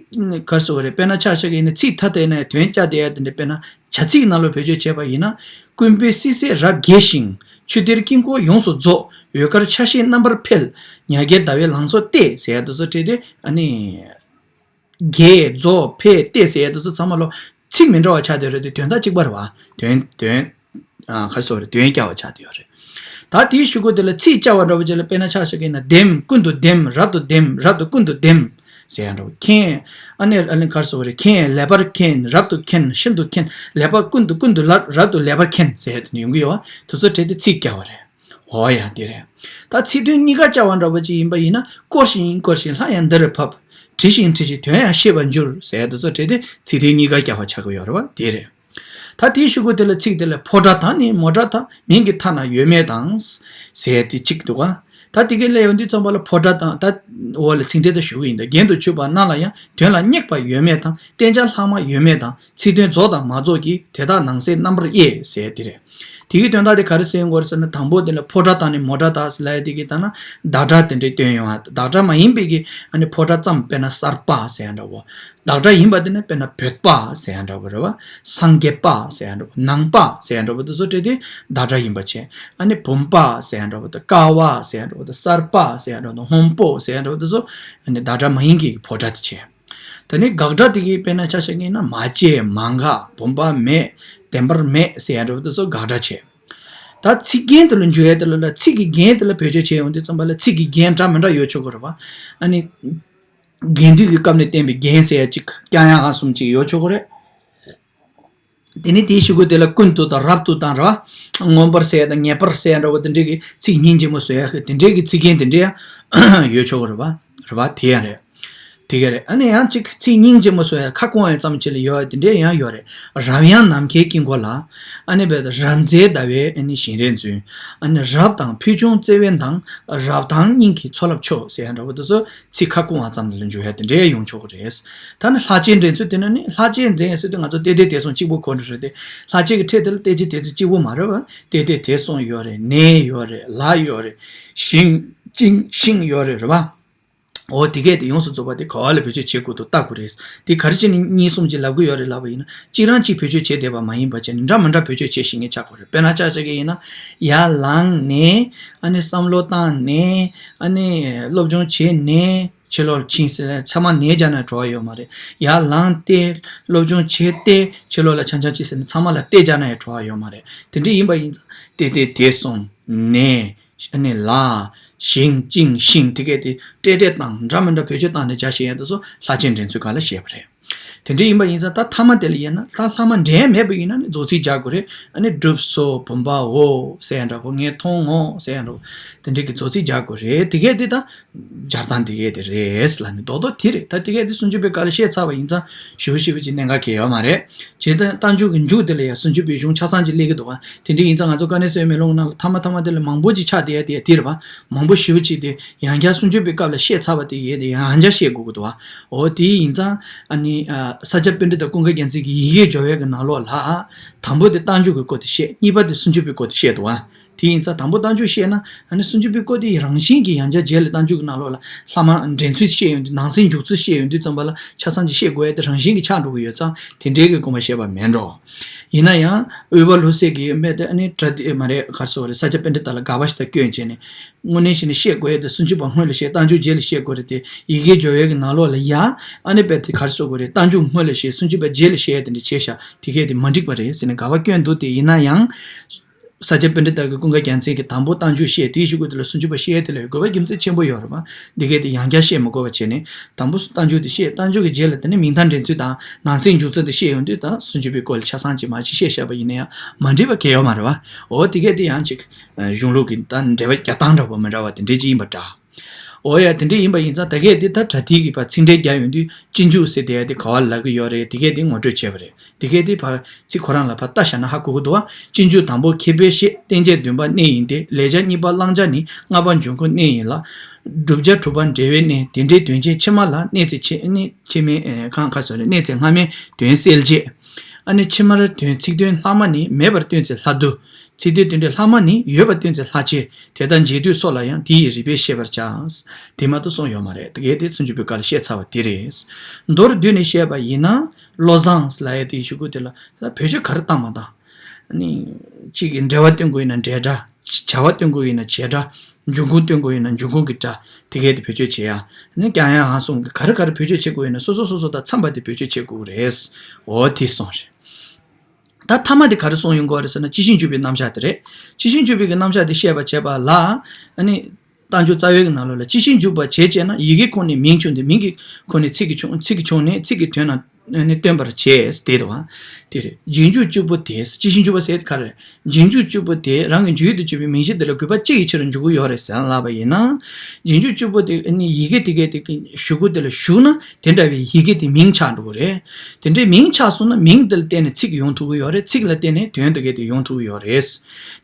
ག་རེ་ཟེར་དགོས་རེད། དཔེར་ན་ཆ་བཞག་གི་ཡིན་ན་ཚིག་ཐ་དད་ནས་དོན་བསྐྱར་བསྡད་ཡ་དེ་འདྲ། དཔེར་ན་བྱ་ཚིག་ནང་ལ་བེད་སྤྱོད་བྱས་པ་ཡིན་ན། ཀུན་དཔེ་སྲིད་ཟེར་རབ་རྒྱས་ཤིང་། ཆུ་གཏེར་དཀྱིལ་འཁོར་ཡོངས་སུ་རྫོགས། འོད་དཀར་ཆ་ཤས་རྣམ་པར་འཕེལ། ཉ་རྒྱལ་ཟླ་བའི་ལང་ཚོ་སྟེ་ཟེར་ཡ་དེ་ཚོ་བྲིས་ཏེ་ཨ་ནི། རྒྱས་རྫོགས་འཕེལ་སྟེ་ཟེར་ཡ་དེ་ཚོ་ཚང་མ་ལོ་ཚིག་མི་འདྲ་བ་ཆགས་བསྡད་རེད་དེ་དོན་དག་གཅིག་པ་རེད་བ། དོན་དོན། ཨ་ག་རེ་ཟེར་དགོས་རེད། དོན་བསྐྱར་བ་ཆགས་བསྡད་ཡོད་རེད། ད་དེའི་གཞུག་གུ་དེ་ལ་ཚིག་བསྐྱར་བ་འདྲ་བོ་ཅིག་ལ་དཔེར་ན་ཆ་བཞག་གི་ཡིན་ན་ལྡེམ། ཀུན་ཏུ་ལྡེམ། རབ་ཏུ་ལྡེམ། རབ་ཏུ་ཀུན་ཏུ་ལྡེམ། ཟེར་ཡ་འདྲ་བོ། མཁྱེན། ཨ་ནི་ཨ་ནི་ག་རེ་ཟེར་དགོས་རེད། མཁྱེན། ལེགས་པར་མཁྱེན། རབ་ཏུ་མཁྱེན། ཤིན་ཏུ་མཁྱེན། ལེགས་པ་ཀུན་ཏུ་ཀུན་ཏུ་ལ་རབ་ཏུ་ལེགས་པར་མཁྱེན་ཟེར་ཡ་དེ་ནི་ཡོང་གི་ཡོད་བ། དེ་ཚོ་བྲིས་ཏེ་ཚིག་བསྐྱར་བ་རེད། འོ་ཡ་དེ་རེད། ད་ཚིག་དོན་གཉིས་ཀ་བསྐྱར་བ་འདྲ་བོ་ཅིག་ཡིན་པ་ཡིན་ན། བསྐོར་ཞིང་བསྐོར་ཞིང་སླར་ཡང་འདིར་བབས། དྲི་ཞིང་དྲི་ཞིང་དོན་ཡང་ཤེས་པར་འགྱུར་ཟེར་ཡ་དེ་ཚོ་བྲིས་ཏེ་ཚིག་དོན་གཉིས་ཀ་བསྐྱར་བ་ཆགས་ཀྱི་ཡོད་རེད་བ། དེ་རེད། ད་དེའི་གཞུག་གུ་དེ་ལ་ཚིག་དེ་ལ་ཕོ་སྒྲ་དང་ནི་མོ་སྒྲ་དང་། མིང་གི་མཐའ་ན་ཡོད་མེད་དང་། ཟེར་ཏེ་གཅིག་འདུག་ག་ད་དེ་གའི་སླེབས་ཡོང་དུས་ཙམ་པ་ལ་ཕོ་སྒྲ་དང་། ད་འོག་ལ་ཚིག་འགྲེལ་དུ་ཞུ་གི་ཡིན། ད་རྒྱན་དུ་ཆུད་པ་རྣམས་ལ་ཡང་། དོན་ལ་སྙེགས་པ་ཡོད་མེད་དང་། བསྟན་བྱ་ལྷག་མ་ཡོད་མེད་དང་། ཚིག་དོན་རྫོགས་དང་མ་རྫོགས་ཀྱི། དེ་དག་ནང་གསེས་རྣམ་པར་དབྱེ་ཟེར་དེ་རེད། དེ་གའི་དོན་དག་དེ་ག་རེ་ཟེར་ཡོང་གི་ཡོད་རེད་ཟེར་ན། དང་པོ་དེ་ལ་ཕོ་སྒྲ་དང་ནི་མོ་སྒྲ་དག་ཟེར་ལབ་ཡ་དེ་གའི་ད་ན་བདག་སྒྲ་དེ་འདྲའི་སྟོན་ཡོང་བ། བདག་སྒྲ་མ་ཡིན་པའི་གི་ཨ་ནི་ཕོ་སྒྲ་ཙམ། དཔེར་ན་གསར་པ་ཟེར་ཡ་འདྲ་བོ། བདག་སྒྲ་ཡིན་པ་དེ་ནི་དཔེར་ན་བོད་པ་ཟེར་ཡ་འདྲ་བོ་རེད་བ། སངས་རྒྱས་པ་ཟེར་ཡ་འདྲ་བོ། ནང་པ་ཟེར་ཡ་འདྲ་བོ་དེ་ཚོ་བྲིས་ཏེ་བདག་སྒྲ་ཡིན་པ་བྱས། ཨ་ནི་བུམ་པ་ཟེར་ཡ་འདྲ་བོ་དང་། ཀ་བ་ཟེར་ཡ་འདྲ་བོ་དང་། གསར་པ་ཟེར་ཡ་འདྲ་བོ་དང་། སྔོན་པོ་ཟེར་ཡ་འདྲ་བོ་དེ་ཚོ་ཨ་ནི་བདག་སྒྲ་མ་ཡིན་གྱི་ཕོ་སྒྲ་དེ་བྱས། ད་ནི་དགག་སྒྲ་དེ་གའི་དཔེར་ན་ཆ་བཞག་གི་ཡིན་ན། མ་སྐྱེས། མ་འགགས། བུམ་པ་མེད། བདེན་པར་མེད་ཟེར་ཡ་འདྲ་བོ་དེ་ཚོ་དགག་སྒྲ་བྱས། ད་ཚིག་རྒྱན་དེ་ལ་འཇུག་ཡ་དེ་ལ་ལ་ཚིག་གི་རྒྱན་དེ་ལ་བེད་སྤྱོད་བྱས་ཡོང་དུས་ཙམ་པ་ལ་ཚིག་གི་རྒྱན་འདྲ་མི་འདྲ་ཡོད་ཆོག་གི་རེད་བ། ཨ་ནི། རྒྱན་སྡུད་ཀྱི་སྐབས་ནས་བསྟན་པའི་རྒྱན་ཟེར་ཡ་གཅིག་རྐྱང་ཡང་གང་གསུམ་གཅིག་ཡོད་ཆོག་གི་རེད། དེ་ནི་དེའི་གཞུག་གུ་དེ་ལ་ཀུན་ཏུ་དང་རབ་ཏུ་དང་རེད་བ། མངོན་པར་ཟེར་ཡ་དང་ངེས་པར་ཟེར་ཡ་འདྲ་བོ་དེ་འདྲའི་གི་ཚིག་སྙིང་རྗེ་མོ་བཟོ་ཡ་གི་དེ་འདྲའི་གི་ཚིག་རྒྱན་དེ་འདྲའི་ཡང་ཡོད་ཆོག་གི་རེད་བ། རེད་བ། དེ་ཡང་རེད། དེ་ག་རེད། ཨ་ནི་ཡང་གཅིག་ཚིག་སྙིང་རྗེ་མོ་བཟོ་ཡ་ཁ་སྐོང་བ་ཙམ་ཅིག་ལ་ཡོད་ཡ་དེ་འདྲའི་ཡང་ཡོད་རེད། རབ་ཡངས་ནམ་མཁའི་དཀྱིལ་འཁོར་ལ། ཨ་ནི་བས་རབ་མཛེས་ཟླ་བའི་ཨ་ནི་བཞིན་རས་རྫུན། ཨ་ནི་རབ་དང་ཕུལ་བྱུང་བརྩེ་བའི་མདངས། རབ་དྭངས་སྙིང་གི་མཚོ་རླབས་འཕྱོ་ཟེར་ཡ་འདྲ་བོ་དེ་ཚོ་ཚིག་ཁ་སྐོང་བ་ཙམ་ལ་འཇུག་ཡ་དེ་འདྲའི་ཡོང་ཆོག་གི་རེད། ད་ནི་ལྷག་བཅས་འདྲེན་ཚུལ་དེ་ནི་ནི་ལྷག་བཅས་འདྲེན་ཟེར་དུས་ང་ཚོ་ཏེ་ཏེ་དེ་གསུམ་གཅིག་པུ་གོ་འགྲོ་རེད་དེ། ལྷག་བཅས་ཀྱི་ཕྲད་དེ་ལ་ཏེ་ཏེ་དེ་ཚོ་གཅིག་པུ་མ་རེད་བ། ཏེ་ཏེ་དེ་གསུམ་ཡོད་རེད། ནས་ཡོད་རེད། ལ་ཡོད་རེད། ཞིང་ཅིང་ཤིང་ཡོད་རེད། རེད་བ། འོ་དེ་གས་དེ་ཡོངས་སུ་རྫོགས་པ་དེ་ག་བ་ལ་བེད་སྤྱོད་བྱེད་དགོས་འདུག་ལྟ་དགོས་རེད། དེ་ག་རེ་བྱས་ནས་གཉིས་གསུམ་ཅིག་ལབ་གི་ཡོད་རེད་ལབ་པ་ཡིན་ན། གཅིག་རང་གཅིག་བེད་སྤྱོད་བྱས་བསྡད་པ་མ་ཡིན་པ་བྱས་ནས་འདྲ་མི་འདྲ་བེད་སྤྱོད་བྱེད་ཤེས་མཁན་ཆགས་དགོས་རེད། དཔེར་ན་ཆ་བཞག་གི་ཡིན་ན། ཡར་ལངས་ནས། ཨ་ནི་བསམ་བློ་བཏང་ནས། ཨ་ནི་སློབ་སྦྱོང་བྱས་ནས་ཕྱི་ལོགས་ཕྱིན་ཟེར་ན་ཚང་མ་ནས་སྦྱར་ན་བྲོ་བ་ཡོད་མ་རེད། ཡར་ལངས་ཏེ་སློབ་སྦྱོང་བྱས་ཏེ་ཕྱི་ལོགས་ལ་འཆམ་འཆམ་ཕྱིན་ཟེར་ན་ཚང་མ་ལ་ཏེ་སྦྱར་ན་ཡང་བྲོ་བ་ཡོད་མ་རེད། དེ་འདྲ་ཡིན་པ་ཡིན་ཙང་ཏེ་ཏེ་དེ་གསུམ། ནས། ཨ་ནི་ལ། ཞིང་ཅིང་ཤིང་དེ་གས་དེ་ཏེ་ཏེ་དང་འདྲ་མི་འདྲ་བེད་སྤྱོད་བཏང་ནས་སྦྱར་ཤེས་ཡ་དེ་ཚོ་ལྷག་བཅས་འདྲེན་ཚུལ་སྒང་ལ་བཤད་པ་རེད། དེ་འདྲ་ཡིན་པ་ཡིན་ཙང་ད་ཐ་མ་དེ་ལ་ཡིན་ན། ད་ལྷག་མ་འདྲེན་མེད་པ་ཡིན་ན་ནི་རྫོགས་ཚིག་རྒྱག་དགོས་རེད། ཨ་ནི་གྲུབ་སོ་བུམ་པའོ་ཟེར་ཡ་འདྲ་པོ། ངས་མཐོང་ངོ་ཟེར་ཡ་འདྲ་པོ། དེ་འདྲ་གི་རྫོགས་ཚིག་རྒྱག་དགོས་རེད། དེ་གས་དེ་ད་སྦྱར་སྟངས་དེ་གས་དེ་རེད་ལབ་ནས་རྡོག་རྡོག་དེ་རེད། ད་དེ་གས་དེ་སུམ་ཅུ་པའི་སྐབས་ལ་བཤད་ཚར་བ་ཡིན་ཙང་ཞེ་པོ་ཞེ་པོ་ཅིག་གནད་འགག་གང་ཡང་ཡོད་མ་རེད། བྱས་ཙང་རྟགས་འཇུག་གི་མཇུག་དེ་ལ་ཡང་སུམ་ཅུ་པའི་གཞུང་ཆ་ཚང་ཅིག་སླེབས་ཀྱི་འདུག་བ། དེ་འདྲ་ཡིན་ཙང་ང་ཚོ་དཀའ་གནད་གསལ་བའི་མེ་ལོང་ནང་ལ་ཐ་མ་ཐ་མ་དེ་ལ་མང་པོ་ཅིག་ཆགས་བསྡད་ཡ་དེ་ཡ་དེ་རེད་བ། མང་པོ་ཞེ་པོ་ཅིག་དེ་ཡང་བསྐྱར་སུམ་ཅུ་པའི་སྐབས་ལ་བཤད་ཚར་བ་དེ་ཡས་དེ་ཡང་བསྐྱར་བཤད་དགོས་ཀྱི་འདུག་བ། འོ་དེ་ཡིན་ཙང་ཨ་ནི་ཨ་ས་སྐྱ་པཎྜི་ཏ་ཀུན་དགའ་རྒྱལ་མཚན་གྱི་ཡི་གེའི་སྦྱོར་བའི་གི་ནང་ལོགས་ལ། དང་པོ་དེ་རྟགས་འཇུག་གི་སྐོར་དེ་བཤད། གཉིས་པ་དེ་སུམ་ཅུ་པའི་སྐོར་དེ་བཤད་འདུག་བ། དེ་ཡིན་ཙང་དང་པོ་རྟགས་འཇུག་བཤད་ན་ཨ་ནི་སུམ་ཅུ་པའི་སྐོར་དེ་ཡི་རང་བཞིན་གྱི་ཡང་བསྐྱར་རྗེས་ལ་རྟགས་འཇུག་གི་ནང་ལོགས་ལ་ལྷག་མ་འདྲེན་ཚུལ་བཤད་ཡོང་དུས། ནང་གསེས་འཇུག་ཚུལ་བཤད་ཡོང་དུས་ཙམ་པ་ལ་ཆ་ཚང་ཅིག་བཤད་དགོས་ཡ་དེ་རང་བཞིན་གྱི་ཆགས་འགྲོ་གི་ཡོད་ཙང་དེ་འདྲའི་གི་དགོངས་པ་བཞེས་པ་མེད་འགྲོ། ཡིན་ན་ཡང་དབུས་པ་ལྷུ་སེ་གིས་རྦད་དེ་ཨ་ནི་པྲ་ཏི་མ་རེད། ག་རེ་ཟེར་དགོས་རེད། ས་སྐྱ་པཎྜི་ཏ་ལ་དགག་པ་ཞིག་ད་སྐྱོན་བྱས་ནས། དངོས་གནས་བྱས་ནས་བཤད་དགོས་ཡ་དེ་སུམ་ཅུ་པ་སྔོན་ལ་བཤད། རྟགས་འཇུག་རྗེས་ལ་བཤད་དགོས་རེད་དེ། ཡི་གེའི་སྦྱོར་བའི་གི་ནང་ལོགས་ལ་ཡ། ཨ་ནི་རྦད་དེ་ག་རེ་ཟེར་དགོས་རེད། རྟགས་འཇུག་སྔོན་ལ་བཤད། སུམ་ཅུ་པ་རྗེས་ལ་བཤད་ཡ་དེ་འདྲ་བྱས་ཤག་དེ་གས་དེ་མ་འགྲིག་པ་རེད་ཟེར་ནས་དགག་པ་སྐྱོན་འདུག་སྟེ། ཡིན་ན་ཡང་ས་སྐྱ་པཎྜི་ཏ་གིས་ཀུན་དགའ་རྒྱལ་མཚན་གྱིས་དང་པོ་རྟགས་འཇུག་བཤད། དེའི་གཞུག་གུ་དེ་ལ་སུམ་ཅུ་པ་བཤད་ཡ་དེ་ལ་དགོས་པ་རྒྱུ་མཚན་ཆེན་པོ་ཡོད་རེད་པ། དེ་གས་དེ་ཡང་བསྐྱར་བཤད་མི་དགོས་པ་བྱས་ནས་དང་པོ་རྟགས་འཇུག་དེ་བཤད། རྟགས་འཇུག་གི་རྗེས་ལ་དེ་ནས་མིང་མཐའ་འདྲེན་ཚུལ་དང་ནང་གསེས་འཇུག་ཚུལ་དེ་བཤད་ཡོང་དུས་ད་སུམ་ཅུ་པའི་སྐོར་ལ་ཆ་ཚང་ཅིག་མར་ཅིག་བཤད་བཞག་པ་ཡིན་ན་ཡང་མ་འགྲིག་པ་གང་ཡང་ཡོད་མ་རེད་པ། འོ་དེ་གས་དེ་ཡང་ཅིག་གཞུང་ལུགས་ཀྱི་ད་འགྲེལ་པ་རྒྱག་སྟངས་འདྲ་པོ་མི་འདྲ་བ་དེ་འདྲས་ཅིག་ཡིན་པ་འདྲ། འོ་ཡ། དེ་འདྲ་ཡིན་པ་ཡིན་ཙང་ད་གས་དེ་ད་པྲ་ཏི་གིས་ཕར་ཚིག་འགྲེལ་རྒྱག་ཡོང་དུས་སྤྱི་འཇུག་ཟེར་དེ་ཡ་དེ་ག་པར་ལབ་ཀྱི་ཡོད་རེད། དེ་གས་དེ་ངོ་སྤྲོད་བྱས་པ་རེད། དེ་གས་དེ་ཕར་ཚིག་ཁོ་རང་ལ་ཕར་ལྟ་བཞག་ན་ཧ་གོ་གི་འདུག་བ། སྤྱི་འཇུག་དང་པོ་ཁྱད་པར་བཤད། བསྟན་བྱ་བདུན་པ་གནས་ཡིན་ཏེ། ལེགས་སྦྱར་གཉིས་པ་བླང་བྱ་ནི། ལྔ་པ་འབྱུང་ཁུངས་གནས་ཡིན་ལ། བསྒྲུབ་བྱ་གྲུབ་པ་འབྲེལ་བའི་གནས། དེ་འདྲའི་དོན་ཅན་ཕྱི་མ་ལ་གནས་ཚེ་ཕྱི་ནི་ཕྱི་མའི་ཨེ་གང་ག་སོགས་ནས་གནས་ཚེ་སྔ་མའི་དོན་གསལ་བྱེད། ཨ་ནི་ཕྱི་མར་དོན་ཚིག་དོན་ལྷག་མ་ནི། མེད་པར་སྟོན་ཚེ་ལྷག་བསྡུ། ཚིག་དོན་དེ་འདྲའི་ལྷག་མ་ནི། ཡོད་པར་སྟོན་ཚེ་ལྷག་བཅས། དེ་ལྟར་འབྱེད་སྡུད་སོགས་ལ་ཡང་དེ་ཡི་རིགས་པས་ཤེས་པར་བྱ། དེ་མ་གཏོགས་གསུངས་ཡོད་མ་རེད། དེ་གས་དེ་སུམ་ཅུ་པའི་སྐབས་ལ་བཤད་ཚར་བ་དེ་རེད། མདོར་བསྡུས་ནས་བཤད་པ་ཡིན་ན། བློ་བཟང་ལབ་ཡ་དེའི་གཞུག་གུ་དེ་ལ་ད་བེད་སྤྱོད་ག་རེ་བཏང་མ་བཏང་། ཨ་ནི་གཅིག་གིས་འབྲེལ་བ་སྟོན་དགོས་ཡིན་ན་འབྲེལ་སྒྲ། བྱ་བ་སྟོན་དགོས་ཡིན་ན་བྱེད་སྒྲ། འབྱུང་ཁུངས་སྟོན་དགོས་ཡིན་ན་འབྱུང་ཁུངས་ཀྱི་སྒྲ། དེ་གས་དེ་བེད་སྤྱོད་བྱེད་ཡ། ཨ་ནི་ཀྱང་ཡང་ཧང་སོང་གི་ག་རེ་ག་རེ་བེད་སྤྱོད་བྱེད་དགོས་ཡིན་ན་སོ་སོ་སོ་སོ་དང་འཚམས་པ་དེ་བེད་སྤྱོད་བྱེད་དགོས་རེད། འོ་དེ་སོང་རེད། ད་ཐ་མ་དེ་ག་རེ་གསུངས་ཡོང་གི་ཡོད་རེད་ཟེར་ན། སྤྱི་ཆིངས་འཇུག་པའི་རྣམ་གཞག་དེ་རེད། སྤྱི་ཆིངས་འཇུག་པའི་གི་རྣམ་གཞག་དེ་བཤད་པ་བྱས་པ་ལ། ཨ་ནི། རྟགས་འཇུག་རྩ་བའི་གི་ནང་ལོགས་ལ་སྤྱི་ཆིངས་འཇུག་པ་བྱེད་ཅེ་ན། ཡི་གེ་ཁོ་ནས་མིང་བྱུང་སྟེ། མིང་གི་ཁོ་ནས་ཚིག་གི་བྱུང་། ཚིག་གི་བྱུང་ནས་ཚིག་གི་དོན་ལ་ནི་སྟོན་པར་བྱེད་དེ་རེད་བ། དེ་རེད། རྗེས་འཇུག་གཅིག་པུ་དེ། སྤྱི་ཆིངས་འཇུག་པ་ཟེར་ག་རེ། རྗེས་འཇུག་གཅིག་པུ་དེ་རང་གི་འཇུག་ཡུལ་དུ་གྱུར་པའི་མིང་གཞི་དེ་ལ་དགོས་པ་གཅིག་གི་ཕྱིར་འཇུག་གི་ཡོད་རེད་ཟེར་ལབ་པ་ཡིན་ན། རྗེས་འཇུག་གཅིག་པུ་དེ་ནི་ཡི་གེ་དེ་གའི་དེ་གི་གཞུག་གུ་དེ་ལ་ཞུགས་ན། དེ་འདྲ་བའི་ཡི་གེ་དེ་མིང་ཆགས་འགྲོ་གི་རེད། དེ་འདྲའི་མིང་ཆགས་སོང་ན་མིང་དེ་ལ་བརྟེན་ནས་ཚིག་ཡོང་ཐུབ་ཀྱི་ཡོད་རེད། ཚིག་ལ་བརྟེན་ནས་དོན་དེ་གའི་དེ་ཡོང་ཐུབ་ཀྱི་ཡོད་རེད།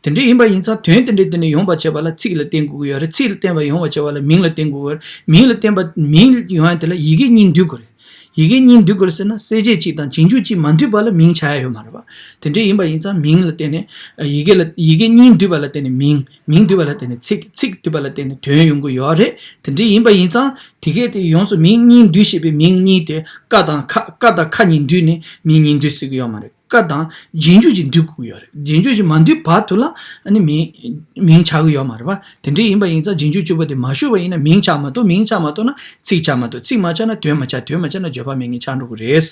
དེ་འདྲ་ཡིན་པ་ཡིན་ཙང་དོན་དེ་འདྲའི་དེ་ནས་ཡོང་བ་བྱེད་པ་ལ་ཚིག་ལ་བརྟེན་དགོས་ཀྱི་ཡོད་རེད། ཚིག་ལ་བརྟེན་པ་ཡོང་བ་བྱེད་པ་ལ་མིང་ལ་བརྟེན་དགོས་ཀྱི་ཡོད་རེད། མིང་ལ་བརྟེན་པ་མིང་ཡོང་ཡ་དེ་ལ་ཡི་གེ་གཉིས་འདུས་དགོས་རེད། ཡི་གེ་གཉིས་འདུས་དགོས་རེད་ཟེར་ན། གསལ་བྱེད་གཅིག་དང་རྗེས་འཇུག་གཅིག་མ་འདུས་པ་ལ་མིང་ཆགས་ཡ་ཡོད་མ་རེད་པ། དེ་འདྲ་ཡིན་པ་ཡིན་ཙང་མིང་ལ་བརྟེན་ནས་ཡི་གེ་ལ་ཡི་གེ་གཉིས་འདུས་པ་ལ་བརྟེན་ནས་མིང་། མིང་འདུས་པ་ལ་བརྟེན་ནས་ཚིག་ཚིག་འདུས་པ་ལ་བརྟེན་ནས་དོན་ཡོང་གི་ཡོད་རེད། དེ་འདྲ་ཡིན་པ་ཡིན་ཙང་དེ་གས་དེ་ཡོངས་སུ་མིང་གཉིས་འདུས་ཞེས་པའི་མིང་གཉིས་དེ་ཀ་དང་ཁ། ཀ་དང་ཁ་གཉིས་འདུས་ནས་མིང་གཉིས་འདུས་ཟེར་གྱི་ཡོད་མ་རེད། ཀ་དང་རྗེས་འཇུག་ཅིག་འདུས་དགོས་ཀྱི་ཡོད་རེད། རྗེས་འཇུག་ཅིག་མ་འདུས་བར་དུ་ལ་ཨ་ནི་མིང་མིང་ཆགས་ཀྱི་ཡོད་མ་རེད་པ། དེ་འདྲ་ཡིན་པ་ཡིན་ཙང་རྗེས་འཇུག་གཅིག་པུ་དེ་མ་ཞུགས་པ་ཡིན་ན་མིང་ཆགས་མ་ཐུབ། མིང་ཆགས་མ་ཐུབ་ན་ཚིག་ཆགས་མ་ཐུབ། ཚིག་མ་ཆགས་ན་དོན་མ་ཆགས། དོན་མ་ཆགས་ན་བརྗོད་པ་མེད་མཁན་ཆགས་འགྲོ་གི་རེད།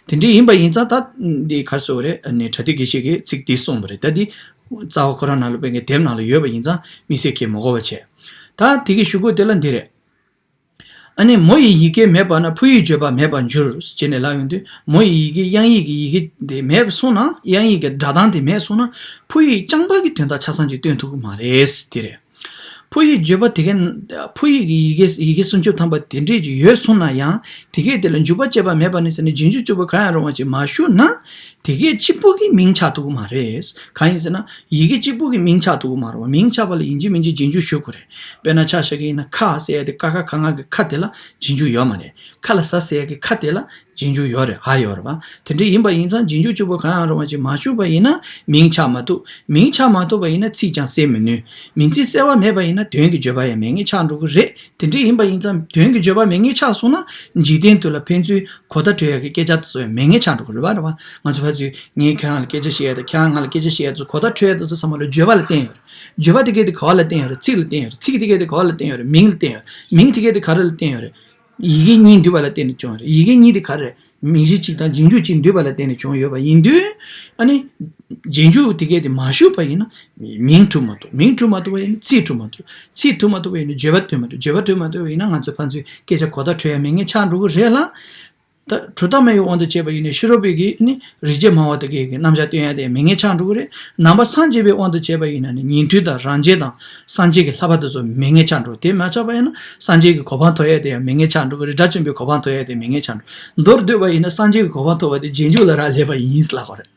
དེ་འདྲ་ཡིན་པ་ཡིན་ཙང་ད་འདི་ག་རེ་ཟེར་དགོས་རེད། ཨ་ནི་པྲ་ཏི་དགེ་བཤེས་ཀྱིས་ཚིག་འདི་གསུངས་པ་རེད། ད་འདི་རྩ་བ་ཁོ་རང་ནང་ལ་དཔེ་ངའི་དེབ་ནང་ལ་ཡོད་པ་ཡིན་ཙང་དམིགས་བསལ་གྱིས་མི་གོ་བ་བྱས། ད་དེ་གི་གཞུག་གུ་དེ་ལ་འདི་རེད། ཨ་ནི་མོ་ཡི་ཡི་གེ་མེད་པ་ན་ཕོ་ཡི་བརྗོད་པ་མེད་པར་འགྱུར་ཅེས་ནས་ལབ་ཡོང་དུས། མོ་ཡི་ཡི་གེ་དབྱངས་ཡིག་གི་ཡི་གེ་དེ་མེད་སོང་ན། དབྱངས་ཡིག་གི་སྒྲ་གདངས་དེ་མེད་སོང་ན་ཕོ་ཡིག་རྐྱང་པ་གི་དོན་དག་ཆ་ཚང་ཅིག་སྟོན་ཐུབ་ཀྱི་མ་རེད། དེ་རེད། ཕོ་ཡིག་བརྗོད་པ་དེ་གའི་ཕོ་ཡིག་གི་ཡི་གེ་ཡི་གེ་སུམ་ཅུ་ཐམ་པ་དེ་འདྲས་ཅིག་ཡོད་སོང་ན་ཡང་དེ་གས་དེ་ལ་འཇུག་པ་བྱེད་པ་མེད་པ་ནི་ཟེར་ནས་རྗེས་འཇུག་གཅིག་པུ་གང་ཡང་རུང་བ་ཅིག་མ་ཞུགས་ན། དེ་གས་གཅིག་པུ་གི་མིང་ཆགས་ཐུབ་ཀྱི་མ་རེད། གང་ཡིན་ཟེར་ན་ཡི་གེ་གཅིག་པུ་གི་མིང་ཆགས་ཐུབ་ཀྱི་མ་རེད་པ། མིང་ཆགས་པ་ལ་ཡིན་གཅིག་མིན་གཅིག་རྗེས་འཇུག་ཞུགས་དགོས་རེད། དཔེར་ན་ཆ་བཞག་གི་ཡིན་ན་ཁ་ཟེར་ཡ་དེ་ཀ་ཁ་ག་ང་གི་ཁ་དེ་ལ་རྗེས་འཇུག་ཡོད་མ་རེད། ཁ་ལ་ཟ་ཟེར་ཡ་གི་ཁ་དེ་ལ་རྗེས་འཇུག་ཡོད་རེད། ཨ་ཡོད་རེད་པ། དེ་འདྲ་ཡིན་པ་ཡིན་ཙང་རྗེས་འཇུག་གཅིག་པུ་གང་ཡང་རུང་བ་ཅིག་མ་ཞུགས་པ་ཡིན་ན་མིང་ཆགས་མ་ཐུབ། མིང་ཆགས་མ་ཐུབ་པ་ཡིན་ན་ཚིག་ཀྱང་གསལ་མི་ནུས། མིང་ཚིག་གསལ་བ་མེད་པ་ཡིན་ན་དོན་གྱི་བརྗོད་པ་ཡང་མེད་མཁན་ཆགས་འགྲོ་གི་རེད། དེ་འདྲ་ཡིན་པ་ཡིན་ཙང་དོན་གྱི་བརྗོད་པ་མེད་མཁན་ཆགས་སོང་ན་འཇིག་རྟེན་དུ་ལ་ཕན་ཚུན་གོ་བརྡ་འཕྲོད་ཡ་གི་སྐད་ཆ་དེ་ཚོ་ཡང་མེད་མཁན་ཆགས་འགྲོ་གི་རེད་པ། རེད་པ། ང་ཚོ་ཕར་ཚུར་ངས་ཁྱེད་རང་ལ་སྐད་ཆ་བཤད་ཡ་དང་ཁྱེད་རང་ང་ལ་སྐད་ཆ་བཤད་ཡ་དེ་ཚོ་གོ་བརྡ་འཕྲོད་ཡ་དེ་ཚོ་ཚང་མ་ལ་བརྗོད་པ་ལ་བརྟེན་ཡོད་རེད། བརྗོད་པ་དེ་གས་དེ་ག་བ་ལ་བརྟེན་ཡོད་རེད། ཚིག་ལ་བརྟེན་ཡོད་རེད། ཚིག་དེ་གས་དེ་ག་བ་ལ་བརྟེན་ཡོད་རེད། མིང་ལ་བརྟེན་ཡོད་རེད། མིང་དེ་གས་དེ་ག་རེ་ལ་བརྟེན་ཡོད་རེད། ཡི་གེ་གཉིས་འདུས་པ་ལ་བརྟེན་ནས་བྱུང་བ་རེད། ཡི་གེ་གཉིས་དེ་ག་རེ་རེད། མིང་གཞི་གཅིག་དང་རྗེས་འཇུག་གཅིག་འདུས་པ་ལ་བརྟེན་ནས་བྱུང་ཡོད་པ་ཡིན་དུས། ཨ་ནི་རྗེས་འཇུག་དེ་གས་དེ་མ་ཞུགས་པ་ཡིན་ན་མིང་གྲུབ་མ་ཐུབ། མིང་གྲུབ་མ་ཐུབ་པ་ཡིན་ན་ཚིག་གྲུབ་མ་ཐུབ། ཚིག་གྲུབ་མ་ཐུབ་པ་ཡིན་ན་བརྗོད་པ་གྲུབ་མ་ཐུབ། བརྗོད་པ་གྲུབ་མ་ཐུབ་པ་ཡིན་ན་ང་ཚོ་ཕན་ཚུན་སྐད་ཆ་གོ་བརྡ་འཕྲོད་ཡ་མེད་མཁན་ཆགས་འགྲོ་གི་རེད་ལ། ད་གྲུབ་མཐའ་སྨྲ་བའི་དབང་དུ་བྱས་པ་ཡིན་ནའི་ཕྱི་རོལ་པའི་གི་ནི་རིགས་ཆད་སྨྲ་བ་དེ་གའི་གི་རྣམ་གཞག་སྟོན་ཡ་དེ་མེད་ངེས་ཆགས་འགྲོ་གི་རེད། ནང་པ་སངས་རྒྱས་པའི་དབང་དུ་བྱས་པ་ཡིན་ན་ནི་ཉན་ཐོས་དང་རང་རྒྱལ་དང་སངས་རྒྱས་ཀྱི་ལྷག་པ་དེ་ཚོ་མེད་ངེས་ཆགས་འགྲོ། དེ་མ་ཆགས་པ་ཡིན་ན་སངས་རྒྱས་ཀྱི་གོ་འཕང་ཐོབ་ཡ་དེ་ཡང་མེད་ངེས་ཆགས་འགྲོ་གི་རེད། དགྲ་བཅོམ་པའི་གོ་འཕང་ཐོབ་ཡ་དེ་མེད་ངེས་ཆགས་འགྲོ། མདོར་བསྡུས་པ་ཡིན་ན་སངས་རྒྱས་ཀྱི་གོ་འཕང་ཐོབ་པ་དེ་རྗེས་འཇུག་ལ་རག་ལས་པ་ཡིན་ལབ་པ་རེད།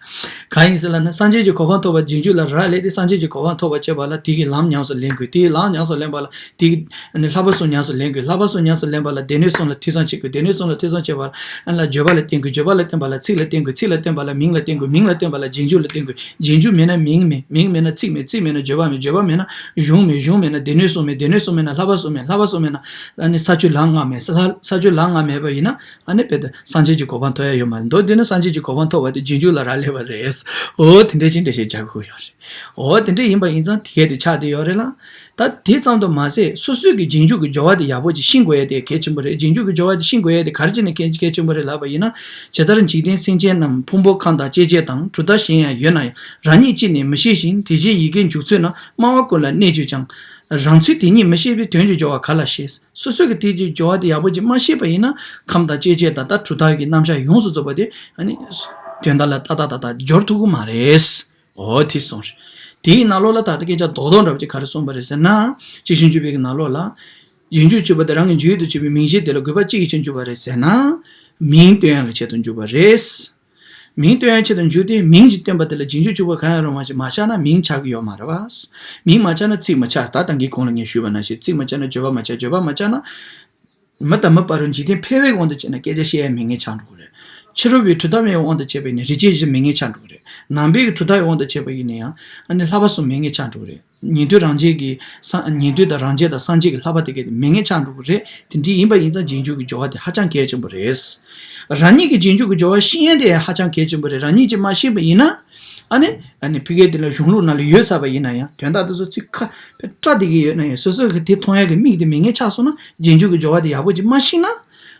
གང་ཡིན་ཟེར་ལབ་ན་སངས་རྒྱས་ཀྱི་གོ་འཕང་ཐོབ་པ་རྗེས་འཇུག་ལ་རག་ལས་ཏེ། སངས་རྒྱས་ཀྱི་གོ་འཕང་ཐོབ་པར་བྱེད་པ་ལ་དེ་གི་ལམ་ཉམས་སུ་ལེན་དགོས། དེའི་ལམ་ཉམས་སུ་ལེན་པ་ལ་དེ་གི་ནི་ལྷག་པ་གསུམ་ཉམས་སུ་ལེན་དགོས། ལྷག་པ་གསུམ་ཉམས་སུ་ལེན་པ་ལ་སྡེ་སྣོད་གསུམ་ལ་ཐོས་བསམ་བྱེད་དགོས། སྡེ་སྣོད་གསུམ་ལ་ཐོས་བསམ་བྱེད་པ་ལ་བརྗོད་པ་ལ་བརྟེན་དགོས། བརྗོད་པ་ལ་བརྟེན་པ་ལ་ཚིག་ལ་བརྟེན་དགོས། ཚིག་ལ་བརྟེན་པ་ལ་མིང་ལ་བརྟེན་དགོས། མིང་ལ་བརྟེན་པ་ལ་རྗེས་འཇུག་ལ་བརྟེན་དགོས། རྗེས་འཇུག་མེད་ན་མིང་མེད། མིང་མེད་ན་ཚིག་མེད། ཚིག་མེད་ན་བརྗོད་པ་མེད། བརྗོད་པ་མེད་ན་གཞུང་མེད། གཞུང་མེད་ན་སྡེ་སྣོད་གསུམ་མེད། སྡེ་སྣོད་གསུམ་མེད་ན་ལྷག་པ་གསུམ་མེད། ལྷག་པ་གསུམ་མེད་ན་ཨ་ནི་ས་བཅུ་ལམ་ལྔ་མེད། ས་ས་བཅུ་ལམ་ལྔ་མེད་པ་ཡིན་ན། ཨ་ནི་དཔེ་དེ་སངས་རྒྱས་ཀྱི་གོ་འཕང་ཐོབ་ཡ་ཡོད་མ་རེད། མདོར་བསྡུས་ན་སངས་རྒྱས་ཀྱི་གོ་འཕང་ཐོབ་པ་དེ་རྗེས་འཇུག་ལ་རག་ལས་པ་རེད། འོ་དེ་འདྲ་ཅིག་འགྲེལ་བཤད་རྒྱག་དགོས་ཡོད་རེད། འོ་དེ་འདྲ་ཡིན་པ་ཡིན་ཙང་དེ་གས་དེ་ཆགས་བསྡད་ཡོད་རེད་ལ། ད་དེ་ཙམ་དུ་མ་ཟད་སོ་སོའི་གི་རྗེས་འཇུག་གི་སྦྱོར་བ་དེ་ཡག་པོ་ཅིག་ཤེས་དགོས་ཡ་དེ་གལ་ཆེན་པོ་རེད། རྗེས་འཇུག་གི་སྦྱོར་བ་དེ་ཤེས་དགོས་ཡ་དེ་ག་རེ་བྱས་ནས་གལ་གལ་ཆེན་པོ་རེད་ལབ་པ་ཡིན་ན། ཇི་ལྟར་འཇིག་རྟེན་སེམས་ཅན་རྣམས་ཕུང་པོ་ཁམས་དང་སྐྱེ་མཆེད་དང་། གྲུབ་མཐའ་གཞན་ཡང་ཡོད་ན་ཡང་རང་ཉིད་ཅི་ནས་མི་ཤེས་ཤིང་། དེ་བཞིན་ཡི་གེར་འཇུག་ཚུལ་ན་སྨྲ་བ་ཀུན་ལ་གནས་གྱུར་ཀྱང་། རང་ཚུལ་དེ་ཉིད་མི་ཤེས་པའི་དོན་གྱི་སྦྱོར་བ་ག་ལ་ཤེས། སོ་སོ་གི་དེ་གི་སྦྱོར་བ་དེ་ཡག་པོ་ཅིག་མ་ཤེས་པ་ཡིན་ན་ཁམས་དང་སྐྱེ་མཆེད་དང་ད་གྲུབ་མཐའ་གི་རྣམ་གཞག་ཡོངས་སུ་རྫོགས་པ་དེ་ཨ་ནི་དོན་དག་ལ་ཏག་ཏག་ཏག་ཏག་སྦྱོར་ཐུབ་ཀྱི་མ་རེད། འོ་དེ་སོང་རེད། དེའི་ནང་ལོགས་ལ་ད་ལྟ་སྐད་ཆ་རྡོག་རྡོག་འདྲ་པོ་ཅིག་ག་རེ་གསུངས་པ་རེད་ཟེར་ན། ཅིག་ཤོས་འཇུག་པའི་གི་ནང་ལོགས་ལ། རྗེས་འཇུག་གཅིག་པ་དེ་རང་གི་རྗེས་སུ་གཅིག་པའི་མིང་གཞི་དེ་ལ་དགོས་པ་གཅིག་གི་ཕྱིར་འཇུག་པ་རེད་ཟེར་ན། མིང་སྟོན་ཡག་གི་ཆེད་དུ་འཇུག་པ་རེད། མིང་སྟོན་ཡག་ཆེད་དུ་འཇུག་སྟེ་མིང་གཅིག་སྟོན་པ་དེ་ལ་རྗེས་འཇུག་གཅིག་པ་གང་ཡང་རུང་བ་ཞིག་མ་ཆགས་ན་མིང་ཆགས་ཀྱི་ཡོད་མ་རེད་བ། མིང་མ་ཆགས་ན་ཚིག་མ་ཆགས། ད་ད་གིན་གོང་ལ་ངས་ཞུས་པ་ནང་བཞིན་ཚིག་མ་ཆགས་ན་བརྗོད་པ་མ་ཆགས། བརྗོད་པ་མ་ཆགས་ན། མི་དང་མི་བར་རུ་འཇིག་རྟེན་ཕལ་བའི་དབང་དུ་བྱས་ན་སྐད་ཆ་བཤད་ཡ་མེད་ངེས་ཆགས་འགྲོ་གི་རེད། ཕྱི་རོལ་པའི་གྲུབ་མཐའ་མའི་དབང་དུ་བྱས་པ་ཡིན་ན་རིགས་ཆད་བཞི་མེད་ངེས་ཆགས་འགྲོ་གི་རེད། ནང་པའི་གྲུབ་མཐའི་དབང་དུ་བྱས་པ་ཡིན་ན་ཡང་ཨ་ནི་ལྷག་པ་གསུམ་མེད་ངེས་ཆགས་འགྲོ་གི་རེད། ཉན་ཐོས་རང་རྒྱལ་གྱི་སངས་ཉན་ཐོས་དང་རང་རྒྱལ་དང་སངས་རྒྱས་ཀྱི་ལྷག་པ་དེ་གས་དེ་མེད་ངེས་ཆགས་འགྲོ་གི་རེད། དེ་འདྲ་ཡིན་པ་ཡིན་ཙང་རྗེས་འཇུག་གི་སྦྱོར་བ་དེ་ཧ་ཅང་གལ་ཆེན་པོ་རེད། རང་ཉིད་ཀྱི་རྗེས་འཇུག་གི་སྦྱོར་བ་ཤེས་ཡ་དེ་ཧ་ཅང་གལ་ཆེན་པོ་རེད། རང་ཉིད་ཀྱིས་མ་ཤེས་པ་ཡིན་ན། ཨ་ནི། ཨ་ནི་ཕ་གིའི་དེ་ལ་གཞུང་ལུགས་ནང་ལ་ཡོད་ཚར་བ་ཡིན་ན་ཡང་དོན་དག་དེ་ཚོ་ཚིག་ཁ་བཀྲ་བསྡད་ཀྱི་ཡོད་ན་ཡང་སོ་སོ་གི་དེ་མཐོང་ཡག་གི་མིག་དེ་མེད་ངེས་ཆགས་སོང་ན་རྗེས་འཇུག་གི་སྦྱོར་བ་དེ་ཡག་པོ་ཅིག་མ་ཤེས་ན།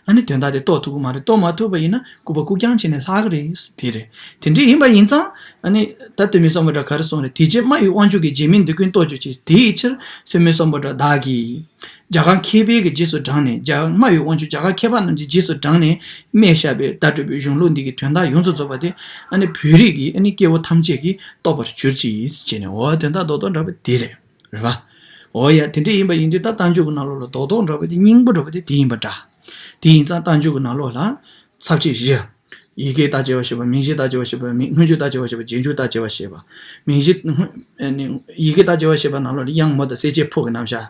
ཨ་ནི་དོན་དག་དེ་རྟོགས་ཐུབ་ཀྱི་མ་རེད། རྟོགས་མ་ཐུབ་པ་ཡིན་ན་ལྐུགས་པ་ལྐུགས་རྐྱང་བྱས་ནས་ལྷག་གི་རེད། དེ་རེད། དེ་འདྲ་ཡིན་པ་ཡིན་ཙང་ཨ་ནི་ད་ཐོན་མི་སམ་བྷོ་ཊ་ག་རེ་གསུངས་རེད། དེ་ཕྱིར་སྨྲ་བའི་དབང་ཕྱུག་གིས། རྗེ་མིང་འདི་ཀུན་རྟོགས་གྱུར་ཅིག་དེའི་ཕྱིར་ཐོན་མི་སམ་བྷོ་ཊ་བདག་གིས། རྒྱ་གར་མཁས་པའི་གི་རྗེས་སུ་འབྲངས་ནས། རྒྱ་སྨྲ་བའི་དབང་ཕྱུག་རྒྱ་གར་མཁས་པ་རྣམས་ཀྱི་རྗེས་སུ་འབྲངས་ནས་སྨྲས་བཞག་པའི་བརྡ་སྤྲོད་པའི་གཞུང་ལུགས་འདི་གི་དོན་དག་ཡོངས་སུ་རྫོགས་པ་དེ་ཨ་ནི་བོད་རིགས་ཀྱི་ཨ་ནི་སྐྱེ་བོ་ཐམས་ཅད་ཀྱིས་རྟོགས་པར་གྱུར་ཅིག་ཟེར་ནས། འོ་དོན་དག་རྡོག་རྡོག་འདྲ་པོ་དེ་རེད། རེད་པ། འོ་ཡ། དེ་འདྲ་ཡིན་པ་ཡིན་དུས་ད་རྟགས་འཇུག་གི་ནང་ལོགས་ལ་རྡོག་རྡོག་འདྲ་པོ་དེ་སྙིང་པོ་འདྲ་པོ་དེ་དེ་ཡིན་པ་འདྲ། དེ་ཡིན་ཙང་རྟགས་འཇུག་གི་ནང་ལོགས་ལ་ཚབ་བྱེད་བཞི། ཡི་གེ་རྟགས་ཅེས་པ་ཞེས་པ། མིང་གཞི་རྟགས་ཅེས་པ་ཞེས་པ། མིང་སྔོན་འཇུག་རྟགས་ཅེས་པ་ཞེས་པ། རྗེས་འཇུག་རྟགས་ཅེས་པ་ཞེས་པ། མིང་གཞི་སྔོན་ཨ་ནི་ཡི་གེ་རྟགས་ཅེས་པ་ཞེས་པ་ནང་ལོགས་ལ་དབྱངས་མོ་དང་གསལ་བྱེད་ཕོ་གི་རྣམ་གཞག་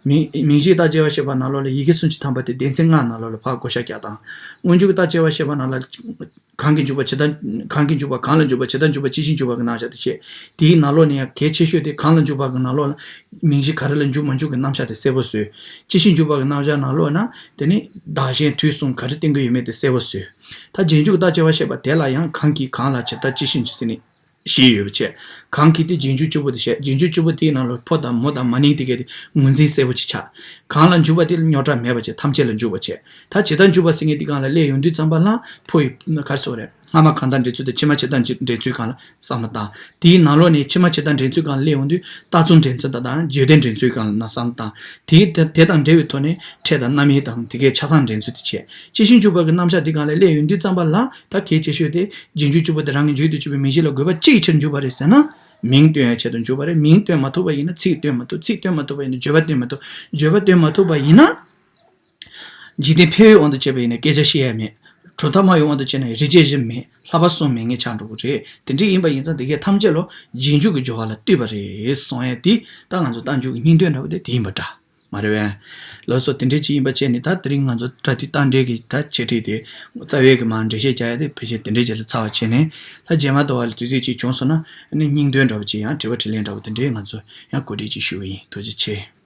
མིང་མིང་གཞི་རྟགས་ཅེས་པ་ཞེས་པ་ནང་ལོགས་ལ་ཡི་གེ་སུམ་ཅུ་ཐམ་པ་དེ་སྡེ་ཚན་ལྔ་ནང་ལོགས་ལ་ཕར་བགོ་བཤའ་རྒྱག་སྟངས། སྔོན་འཇུག་རྟགས་ཅེས་པ་ཞེས་པ་ནང་ལ་གང་གིས་འཇུག་པ་ཇི་ལྟར། གང་གིས་འཇུག་པ་གང་ལ་འཇུག་པ་ཇི་ལྟར་འཇུག་པ་ཇི་བཞིན་འཇུག་པ་གི་རྣམ་གཞག་དེ་བཤད། དེའི་ནང་ལོགས་ནས་ཡང་གལ་ཆེ་ཤོས་དེ་གང་ལ་འཇུག་པ་གི་ནང་ལོགས་ལ་མིང་གཞི་ག་རེ་ལ་འཇུག་མ་འཇུག་གི་རྣམ་གཞག་དེ་གསལ་པོ་བཟོས། ཇི་བཞིན་འཇུག་པ་གི་རྣམ་གཞག་ནང་ལོགས་ན་དེ་ནི་བདག་གཞན་དུས་གསུམ་ག་རེ་བསྟན་གྱི་ཡོད་མེད་དེ་གསལ་པོ་བཟོས། ད་རྗེས་འཇུག་རྟགས་ཅེས་པ་ཞེས་པ་དེ་ལ་ཡང་གང་གིས་གང་ལ་ཇི་ལྟར་ཇི་བཞིན་ཟེར་ནས་བཞི་ཡོད་པ་བྱས། གང་གིས་དེ་རྗེས་འཇུག་བཅུ་པོ་དེ་བཤད། རྗེས་འཇུག་བཅུ་པོ་དེའི་ནང་ལ་ཕོ་དང་མོ་དང་མ་ནིང་དེ་གས་དེ་ངོས་འཛིན་གསལ་པོ་ཅིག་ཆགས། གང་ལ་འཇུག་པ་དེ་ལ་རྙོག་དྲ་མེད་པ་བྱས། ཐམས་ཅད་ལ་འཇུག་པ་བྱས། ད་ཇི་ལྟར་འཇུག་པ་ཟེར་མཁན་དེ་སྒང་ལ་སླེབས་ཡོང་དུས་ཙམ་པ་ལ་ཕོ་ཡི་ག་རེ་ཟེར་དགོས་རེད། སྔ་མ་གང་དང་འདྲེན་ཚུལ་དང་ཕྱི་མ་ཇི་ལྟར་འདྲེན་ཚུལ་སྒང་ལ་བསམ་བློ་བཏང་། དེའི་ནང་ལོགས་ནས་ཕྱི་མ་ཇི་ལྟར་འདྲེན་ཚུལ་སྒང་ལ་སླེབས་ཡོང་དུས་རྟགས་ཚུལ་འདྲེན་ཚུལ་དང་དང་བརྗོད་བདེ་འདྲེན་ཚུལ་སྒང་ལ་ན་བསམ་བློ་བཏང་། དེའི་དེ་དེ་དང་འབྲེལ་བའི་ཐོག་ནས་ཕྲད་དང་རྣམ་དབྱེ་དང་དེ་གའི་ཆ་ཚང་འདྲེན་ཚུལ་དེ་བྱས། ཇི་བཞིན་འཇུག་པ་གི་རྣམ་གཞག་དེ་སྒང་ལ་སླེབས་ཡོང་དུས་ཙམ་པ་ལ་ད་གལ་ཆེ་ཤོས་དེ་རྗེས་འཇུག་བཅུ་པོ་དེ་རང་གི་རྗེས་སུ་གཅིག་པའི་མིང་གཞི་ལ་དགོས་པ་གཅིག་གི་ཕྱིར་འཇུག་པ་རེད་ཟེར་ན། མིང་སྟོན་ཡའི་ཆེད་དུ་འཇུག་པ་རེད། མིང་སྟོན་མ་ཐུབ་པ་ཡིན་ན་ཚིག་སྟོན་མ་ཐུབ། ཚིག་སྟོན་མ་ཐུབ་པ་ཡིན་ན་བརྗོད་པ་སྟོན་མ་ཐུབ། བརྗོད་པ་སྟོན་མ་ཐུབ་པ་ཡིན་ན། འཇིག་རྟེན་ཕལ་བའི་དབང་དུ་བྱས་པ་ཡིན་ན་སྐད་ཆ་བཤད་ཡ་མེད། གྲུབ་མཐའ་སྨྲ་བའི་དབང་དུ་བྱས་ན་རིགས་ཆད་བཞི་མེད། ལྷག་པ་གསུམ་མེད་ངེས་ཆགས་འགྲོ་གི་རེད། དེ་འདྲ་ཡིན་པ་ཡིན་ཙང་དེ་གས་ཐམས་ཅད་ལོ་རྗེས་འཇུག་གི་སྦྱོར་བ་ལ་ལྟོས་པ་རེད་གསུང་ཡ་དེ་ད་ང་ཚོ་རྟགས་འཇུག་གི་སྙིང་དོན་འདྲ་བོ་དེ་དེ་ཡིན་པ་འདྲ། མ་རེད་པས། ལགས་སོ། དེ་འདྲ་ཅིག་ཡིན་པ་བྱས་ནས་ད་དེ་རིང་ང་ཚོ་པྲ་ཏི་རྟགས་འགྲེལ་གྱི་ད་འཆད་ཁྲིད་དེ་རྩ་བའི་གི་མར་འགྲེལ་བཤད་རྒྱག་ཡ་དེ་ཕལ་ཆེར་དེ་འདྲ་ཅིག་ལ་ཚར་བ་བྱས་ནས། ད་རྗེས་མ་དུ་བ་ལ་དུས་ཚོད་ཅིག་བྱུང་སོང་ན་ཨ་ནི་སྙིང་དོན་འདྲ་བོ་ཅིག་ཡང་དྲི་བ་དྲིས་ལན་འདྲ་བོ་དེ་འདྲའི་ང་ཚོ་ཡང་གོ་སྒྲིག་ཅིག་ཞུ་གི་ཡིན། ཐུགས་རྗེ་ཆེ།